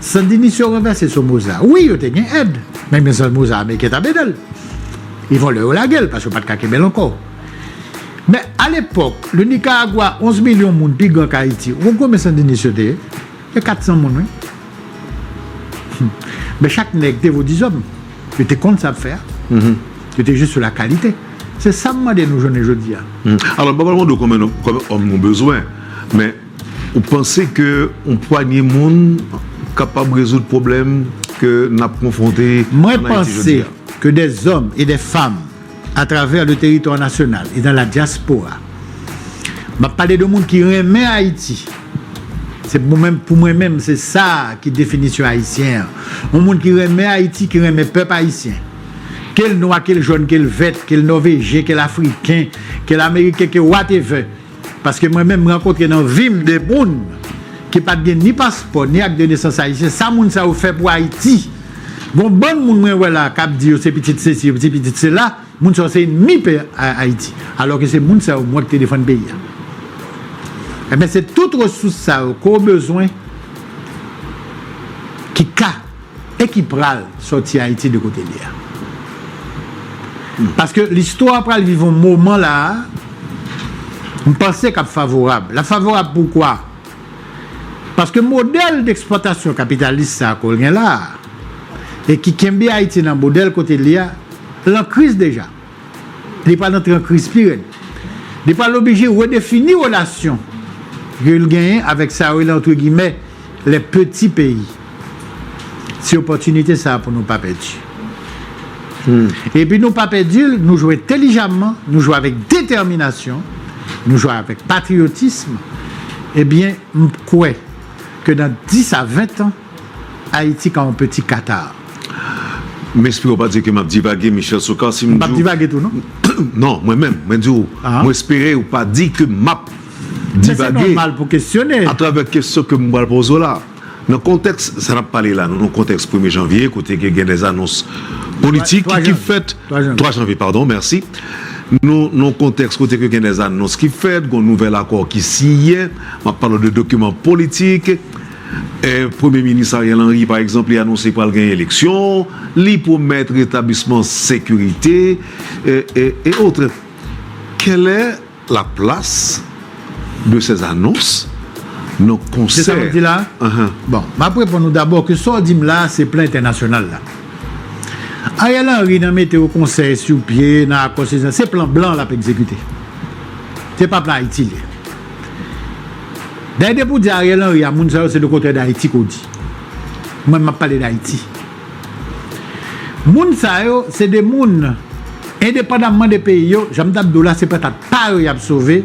Sandinis yo ranvèse Somoza. Wi, yo te gen èd, men, men Somoza, Ameriken t ap ede l. Yon lè yo lage l, paske yo pa t ka kenbe l ankò. Men, alepòk, le Nicaragua, onz milyon moun, pi gran k Ayiti. Ou konn konbyen Sandinis yo te ye? Se kat san moun, wi. Men chak nèg te vo dizòm. Yo te konn sa y ap fè a. Yo te jis sou la kalite. Se sa m mande nou jounen jodi a. Alò, m pa pral mande w konbyen, konbyen òm nou bezwen, men ou panse ke yon pwanye moun kapab rezoud pwoblèm ke n ap konfwonte ann Ayiti jodi a? Mwen panse que des hommes et des femmes à travers le territoire national et dans la diaspora. M ap pale de moun ki renmen Ayiti. Se pou mwen, pou mwen menm, se sa ki definisyon ayisyen an. Yon moun ki renmen Ayiti, ki renmen pèp ayisyen. Ke l nwa, ke l jòn, ke l vèt, ke l nòvejyen, ke l afriken, ke l ameriken, ke whatever. Paske mwen menm, m rankontre nan vi m de moun ki pa t gen ni paspò, ni ak de nesans ayisyen. Sa moun sa yo fè pou Ayiti. Gon bann moun mwen wè la k ap di yo se pitit sesi, yo se pitit sela. Moun sa yo se enmi pè A-, Ayiti. Alòske se moun sa yo mwen ki te defann peyi a. Ebyen, se tout resous sa yo ke w bezwen ki ka e ki pral sòti Ayiti de kote l ye a. Paske listwa pral viv yon moman la a, m panse k ap favorab. L ap favorab poukwa? Paske modèl deksplwatasyon kapitalis sa a ke w gen la a, e ki kenbe Ayiti nan modèl kote l ye a, l an kriz deja. Li pral antre an kriz pi rèd. Li pral oblije redefini relasyon ke l genyen avèk sa yo rele, antre gimè, les petits pays. Se opòtinite sa a pou nou pa pèdi. Epi nou pa pèdi l, nou jwe entèlijamman, nou jwe avèk detèminasyon, nou jwe avèk patriyotism. Ebyen, m kwè ke nan dis a ven tan, Ayiti ka yon peti Katar. M espere w pa di ke m ap divage, Michel Soukar, si m di w. M p ap divage tou, non? Non, mwen menm, mwen di w, mwen espere w pa di ke m ap divage atravè kesyon ke m pral poze w la. Nan kontèks sa n ap pale la, nou nan kontèks premye janvye, kote ke gen dè zanons politik ki fèt, twa janvye, padon, mèsi. Nou nan kontèks kote ke gen dè zanons ki fèt, gon nouvèl akò ki siyen, m ap pale w de dokiman politik. E, Premye Minis Ariel Henry, pa egzanp, li anonse pral gen eleksyon, li pwomèt retablisman sekirite, e, e, e otre. Quelle est la place de ces annonces nan konsè? Se sa m di la? Bon, m ap reponn ou dabò ke sa w di m la, se plan entènasyonal la. Ariel Henry nan mete yo konsèy sou pye, nan akò, se, se plan blan l ap egzekite. Se pa plan Ayiti l ye. Dayè, depi w di Ariel Henry a, moun sa yo se le kontrè d Ayiti ke w di. Mwen, m ap pale d Ayiti. Moun sa yo, se de moun, endepandamman de peyi yo, jan m t ap di w la, se patat pa yo y ap sove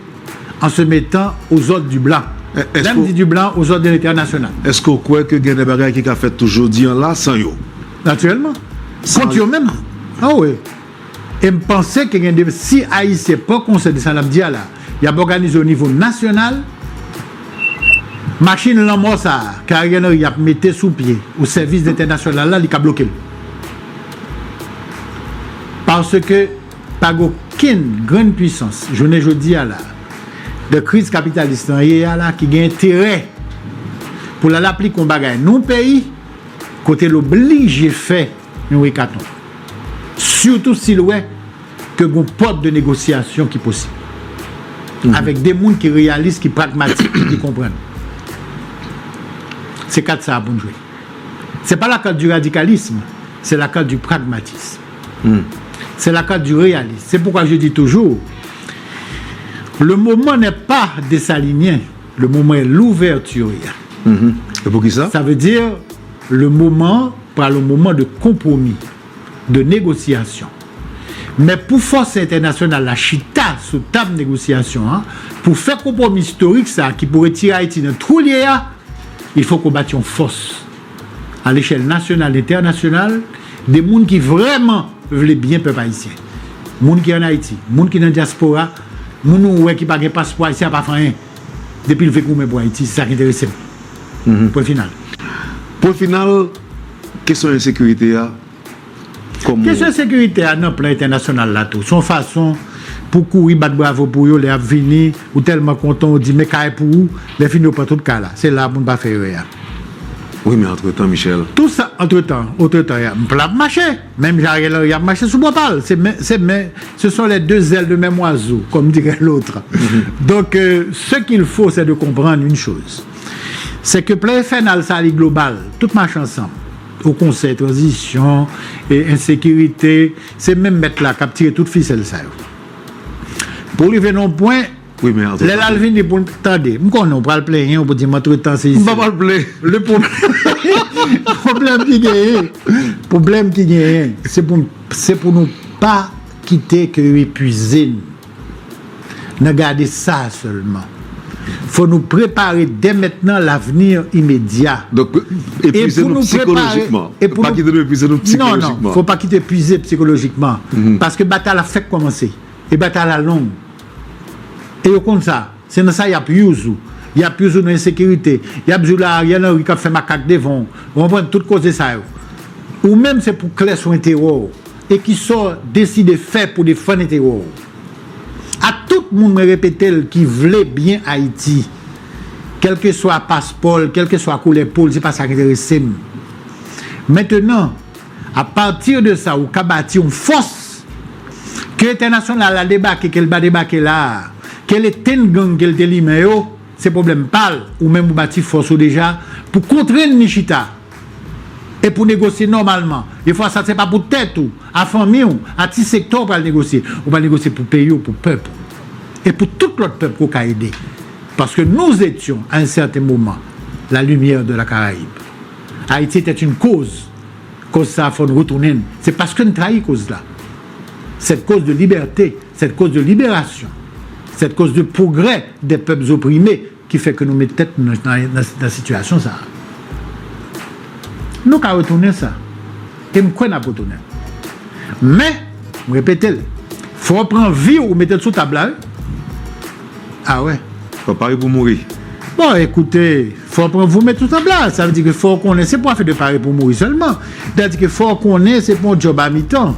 en se mettant aux ordres du blanc. Lè m di du blanc, aux ordres de l'international. Èske w kwè ke gen de bagay ki ka fèt tou jodi a la san yo? Natirèlman. Kont yo menm. A wi. E m panse ke gen de, si Ayisyen pran konsèy de sa n ap di a la, y ap òganize o nivo nasyonal, machin lanmò sa a, ke Ariel Henry ap mete sou pye o sèvis entènasyonal la, li ka bloke l. Paske pa gen okenn grenn pwisans, jounen jodi a la, de kriz kapitalis lan ye a la, ki gen enterè pou l al aplike yon bagay nan yon peyi, kote l oblije fè yon ekaton. Sitou si l wè ke gon pòt de negosyasyon ki posib. Avèk de moun ki reyalis, ki pragmatik, ki konprann. Se kat sa a pou n jwe. C'est pas la carte du radicalisme, c'est la carte du pragmatisme. C'est la carte du réalisme. C'est pourquoi je dis toujours, le moment n'est pas dessalinien, le moment est l'ouverture. E pou ki sa? Sa vle di, le moman pral yon moman de konpwomi, de negosyasyon. Men pou fòs entènasyonal la chita sou tab negosyasyon an, pou fè konpwomi istorik sa a ki pou retire Ayiti nan twou l ye a, il faut konbat yon fòs a lechèl nasyonal, entènasyonal, de moun ki vrèman vle byen pèp ayisyen. Moun ki ann Ayiti, moun ki nan dyaspora, moun ou wè ki pa gen paspò ayisyen ap ap fè anyen. Depi l vle goumen pou Ayiti, se sa k enterese m. Pwen final. Pwen final, kesyon ensekirite a. Kòman? Kesyon sekirite a nan plan entènasyonal la tou, se yon fason pou kouri bat bravo pou yo lè y ap vini, ou tèlman kontan, ou di men kay pou ou, lè fini yo pran tout kay la. Se la pou n pa fè erè a. Wi, men antretan, Michel. Tout sa, antretan, antretan, y a, m p ap mache. Menm jan Ariel Henry ap mache sou bò pa l. Se men, se men, ce sont les deux ailes de même oiseau, comme dirait l'autre. Donc, euh, ce qu'il faut, c'est de comprendre une chose. C'est que plan enfènal sa li global, tout mache ansanm. O konsèy tranzisyon, e ensekirite, se menm mèt la k ap tire tout fisèl sa yo. Pou rive nan yon pwen, Wi, men antretan. Lè l al vini pou l tande, m konnen w pral plenyen, w pou di m antretan se isi. M pa pral plenyen. Le pwoblèm, pwoblèm ki genyen, pwoblèm ki genyen, se pou, se pou nou pa kite ke yo epuize n nan gade sa sèlman. Fò nou prepare dès maintenant l'avenir immédiat. Donk, epuize nou psikolojikman. Pa kite nou epuize nou psikolojikman. Non, non, fò pa kite epuize psikolojikman. Paske batay la fèk kòmanse. E batay la long. E yo konn sa. Se nan sa y ap use ou. Y ap use ou nan ensekirite. Y ap di w la Ariel Henry k ap fè makak devan w. Ou konprann tout koze sa yo. Ou menm se pou klè sou enterè w. E kisa w deside fè pou defann enterè w. A tout moun mwen repete l ki vle byen Ayiti. Kèlkeswa paspò l, kèlkeswa koulè po l, se pa sa k enterese m. Mentenan, a pati de sa, ou ka bati yon fòs. Ke entènasyonal la debake, ke l pa debake la a, ke l etenn gang ke l te limen yo, se pwoblèm pa l, ou menm ou bati fòs ou deja pou kontre n ni chita. E pou negosye nòmalman. E fwa sa, se pa pou tèt ou, a fanmi w, a ti sektè w pral negosye. Ou pral negosye pou peyi w, pou pèp ou. E pou tout lòt pèp ke w ka ede. Paske nous étions, à un certain moment, la lumière de la Caraïbe. Haïti était une cause. Koz sa a fò n retounen l. Se paske n trayi koz la. Cette cause de liberté, cette cause de libération, cette cause de progrès des peuples opprimés ki fè ke nou met tèt nou nan, nan, nan, nan sitiyasyon sa a. Nou ka retounen sa. E m kwè n ap retounen. Men, m repete l, fò w pran vi w mete l sou tab la, wi. A wè. Fò pare pou mouri. Bon, ekoute, fò w pran vi w mete sou tab la. Sa vle di ke fò w konnen, se pa afè de pare pou mouri sèlman. Sètadi ke fò w konnen se pa yon djòb a mitan.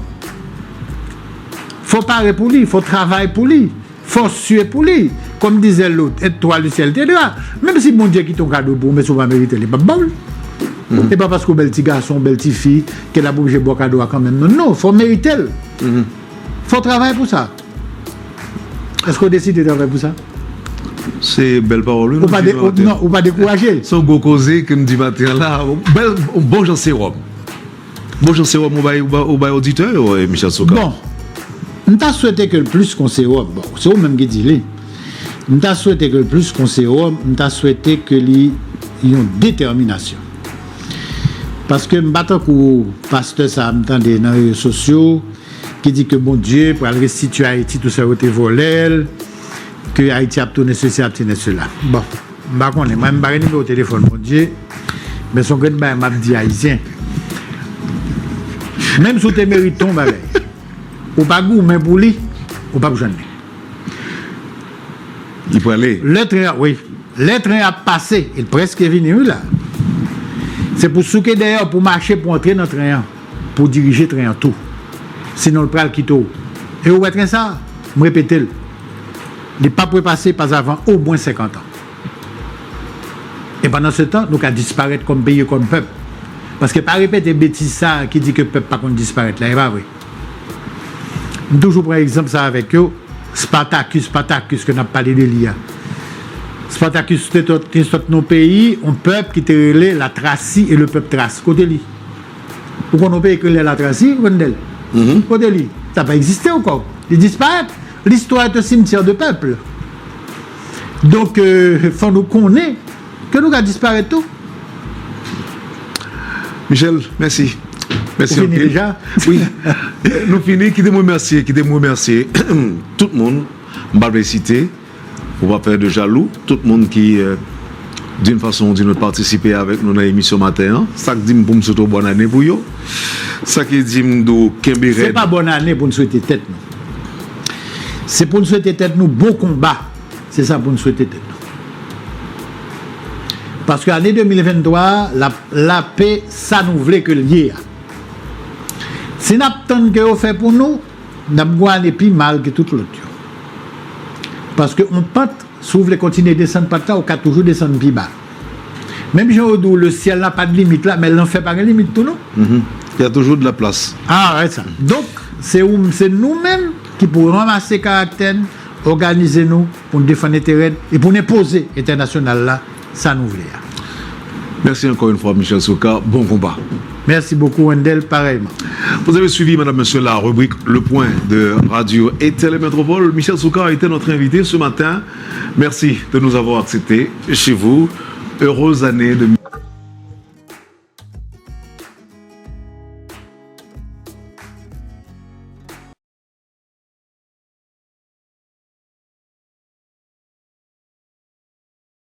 Fò w pare pou li, fò w travay pou li. Fò w sye pou li. Comme disait l'autre, et toi le ciel t'aidera. Menm si Bondye kite yon kado pou ou, men si w pa merite l, li p ap ba w l. E pa paske w bèl ti gason, w bèl ti fi, ke l ap oblije ba w kado a kanmenm. Non, non, fò w merite l. Fò w travay pou sa. Èske w deside travay pou sa? Se bèl pawòl, wi. Ou pa, non, ou pa dekouraje. Se yon gwo koze ke m di maten an la. Bèl, bon jan sewòm. Bon jan sewòm ou bay, ou bay, ou bay oditè yo, eh, Michel Soukar. Bon, m ta swete ke l plis kon sewòm. Bon, se ou menm ki di li. M ta swete ke l plis kon sewòm, m ta swete ke li yon detèminasyon. Paske m pa tankou pastè sa a m tande nan rezo sosyo ki di ke Bondye pral restitye Ayiti tout sa yo te vòlè l, ke Ayiti ap tounen sesi, ap tounen sela. Bon. M pa konnen, mwen m pa gen nimewo telefòn Bondye, men se yon grenn bagay m ap di Ayisyen. Menm si w te merite yon bagay, ou pa goumen pou li, ou p ap jwenn li. Li prale. Lè tren an, wi. Lè tren an ap pase, e l prèske vini, wi, la. Se pou souke dèyè w, pou mache, pou antre nan tren an, pou dirije tren an tou. Sinon, l pral kite w. E ou wè tren sa a? M repete l. Li p ap repase pas avan omwen senkant an. E pandan se tan, nou ka disparèt kòm peyi e kòm pèp. Paske pa repete betiz sa a ki di ke pèp pa konn disparèt la, e pa vre. M toujou pran egzanp sa avèk yo, Spartacus, Spartacus ke n ap pale de li a. Spartacus te sot, te sot nan yon peyi, yon pèp ki te rele la Trasie et le peuple thrace. Kote li? Ou konn yon peyi ki rele la Trasie, Wendell? Kote li? Sa pa egziste ankò. Li disparèt. L'histoire est un cimetière de peuple. Donk, euh, fò nou konnen ke nou ka disparèt tou. Michel, mèsi. Mèsi anpil. Ou fini deja? Wi. Nou fini. Kite m remèsye, kite m remèsye tout moun. M pa vle site, pou pa fè de jalou. Tout moun ki, euh, d'une façon ou d'une autre, patisipe avèk nou nan emisyon maten an. Sa k di m pou m swete w bòn ane pou yo. Sa ki di m dou kenbe rèd. Se pa bòn ane pou n swete tèt nou. Se pou n swete tèt nou bon konba. Se sa pou n swete tèt nou. Paske ane de mil venntwa a, l ap lape sa nou vle ke l ye a. Si n ap tann ke yo fè pou nou, n ap goumen pi mal ke tout lòt yo. Paske yon pant, si w vle kontinye desann pant la, ou ka toujou desann pi ba. Menm jan yo di w, le ciel n'a pas de limite la, men lanfè pa gen limit tou non. Il y a toujours de la place. Ah, wè sa. Donk, se ou, se nou menm ki pou ranmase karaktè n, òganize nou pou n defann enterè n e pou n enpoze entènasyonal la sa nou vle a. Merci encore une fois, Michel Soukar. Bon combat. Merci beaucoup, Wendell, pareillement. Vous avez suivi, mesdames, messieurs, la rubrique Le Point de Radio et Télé Métropole. Michel Soukar était notre invité ce matin. Merci de nous avoir acceptés chez vous. Heureuse année deux mille.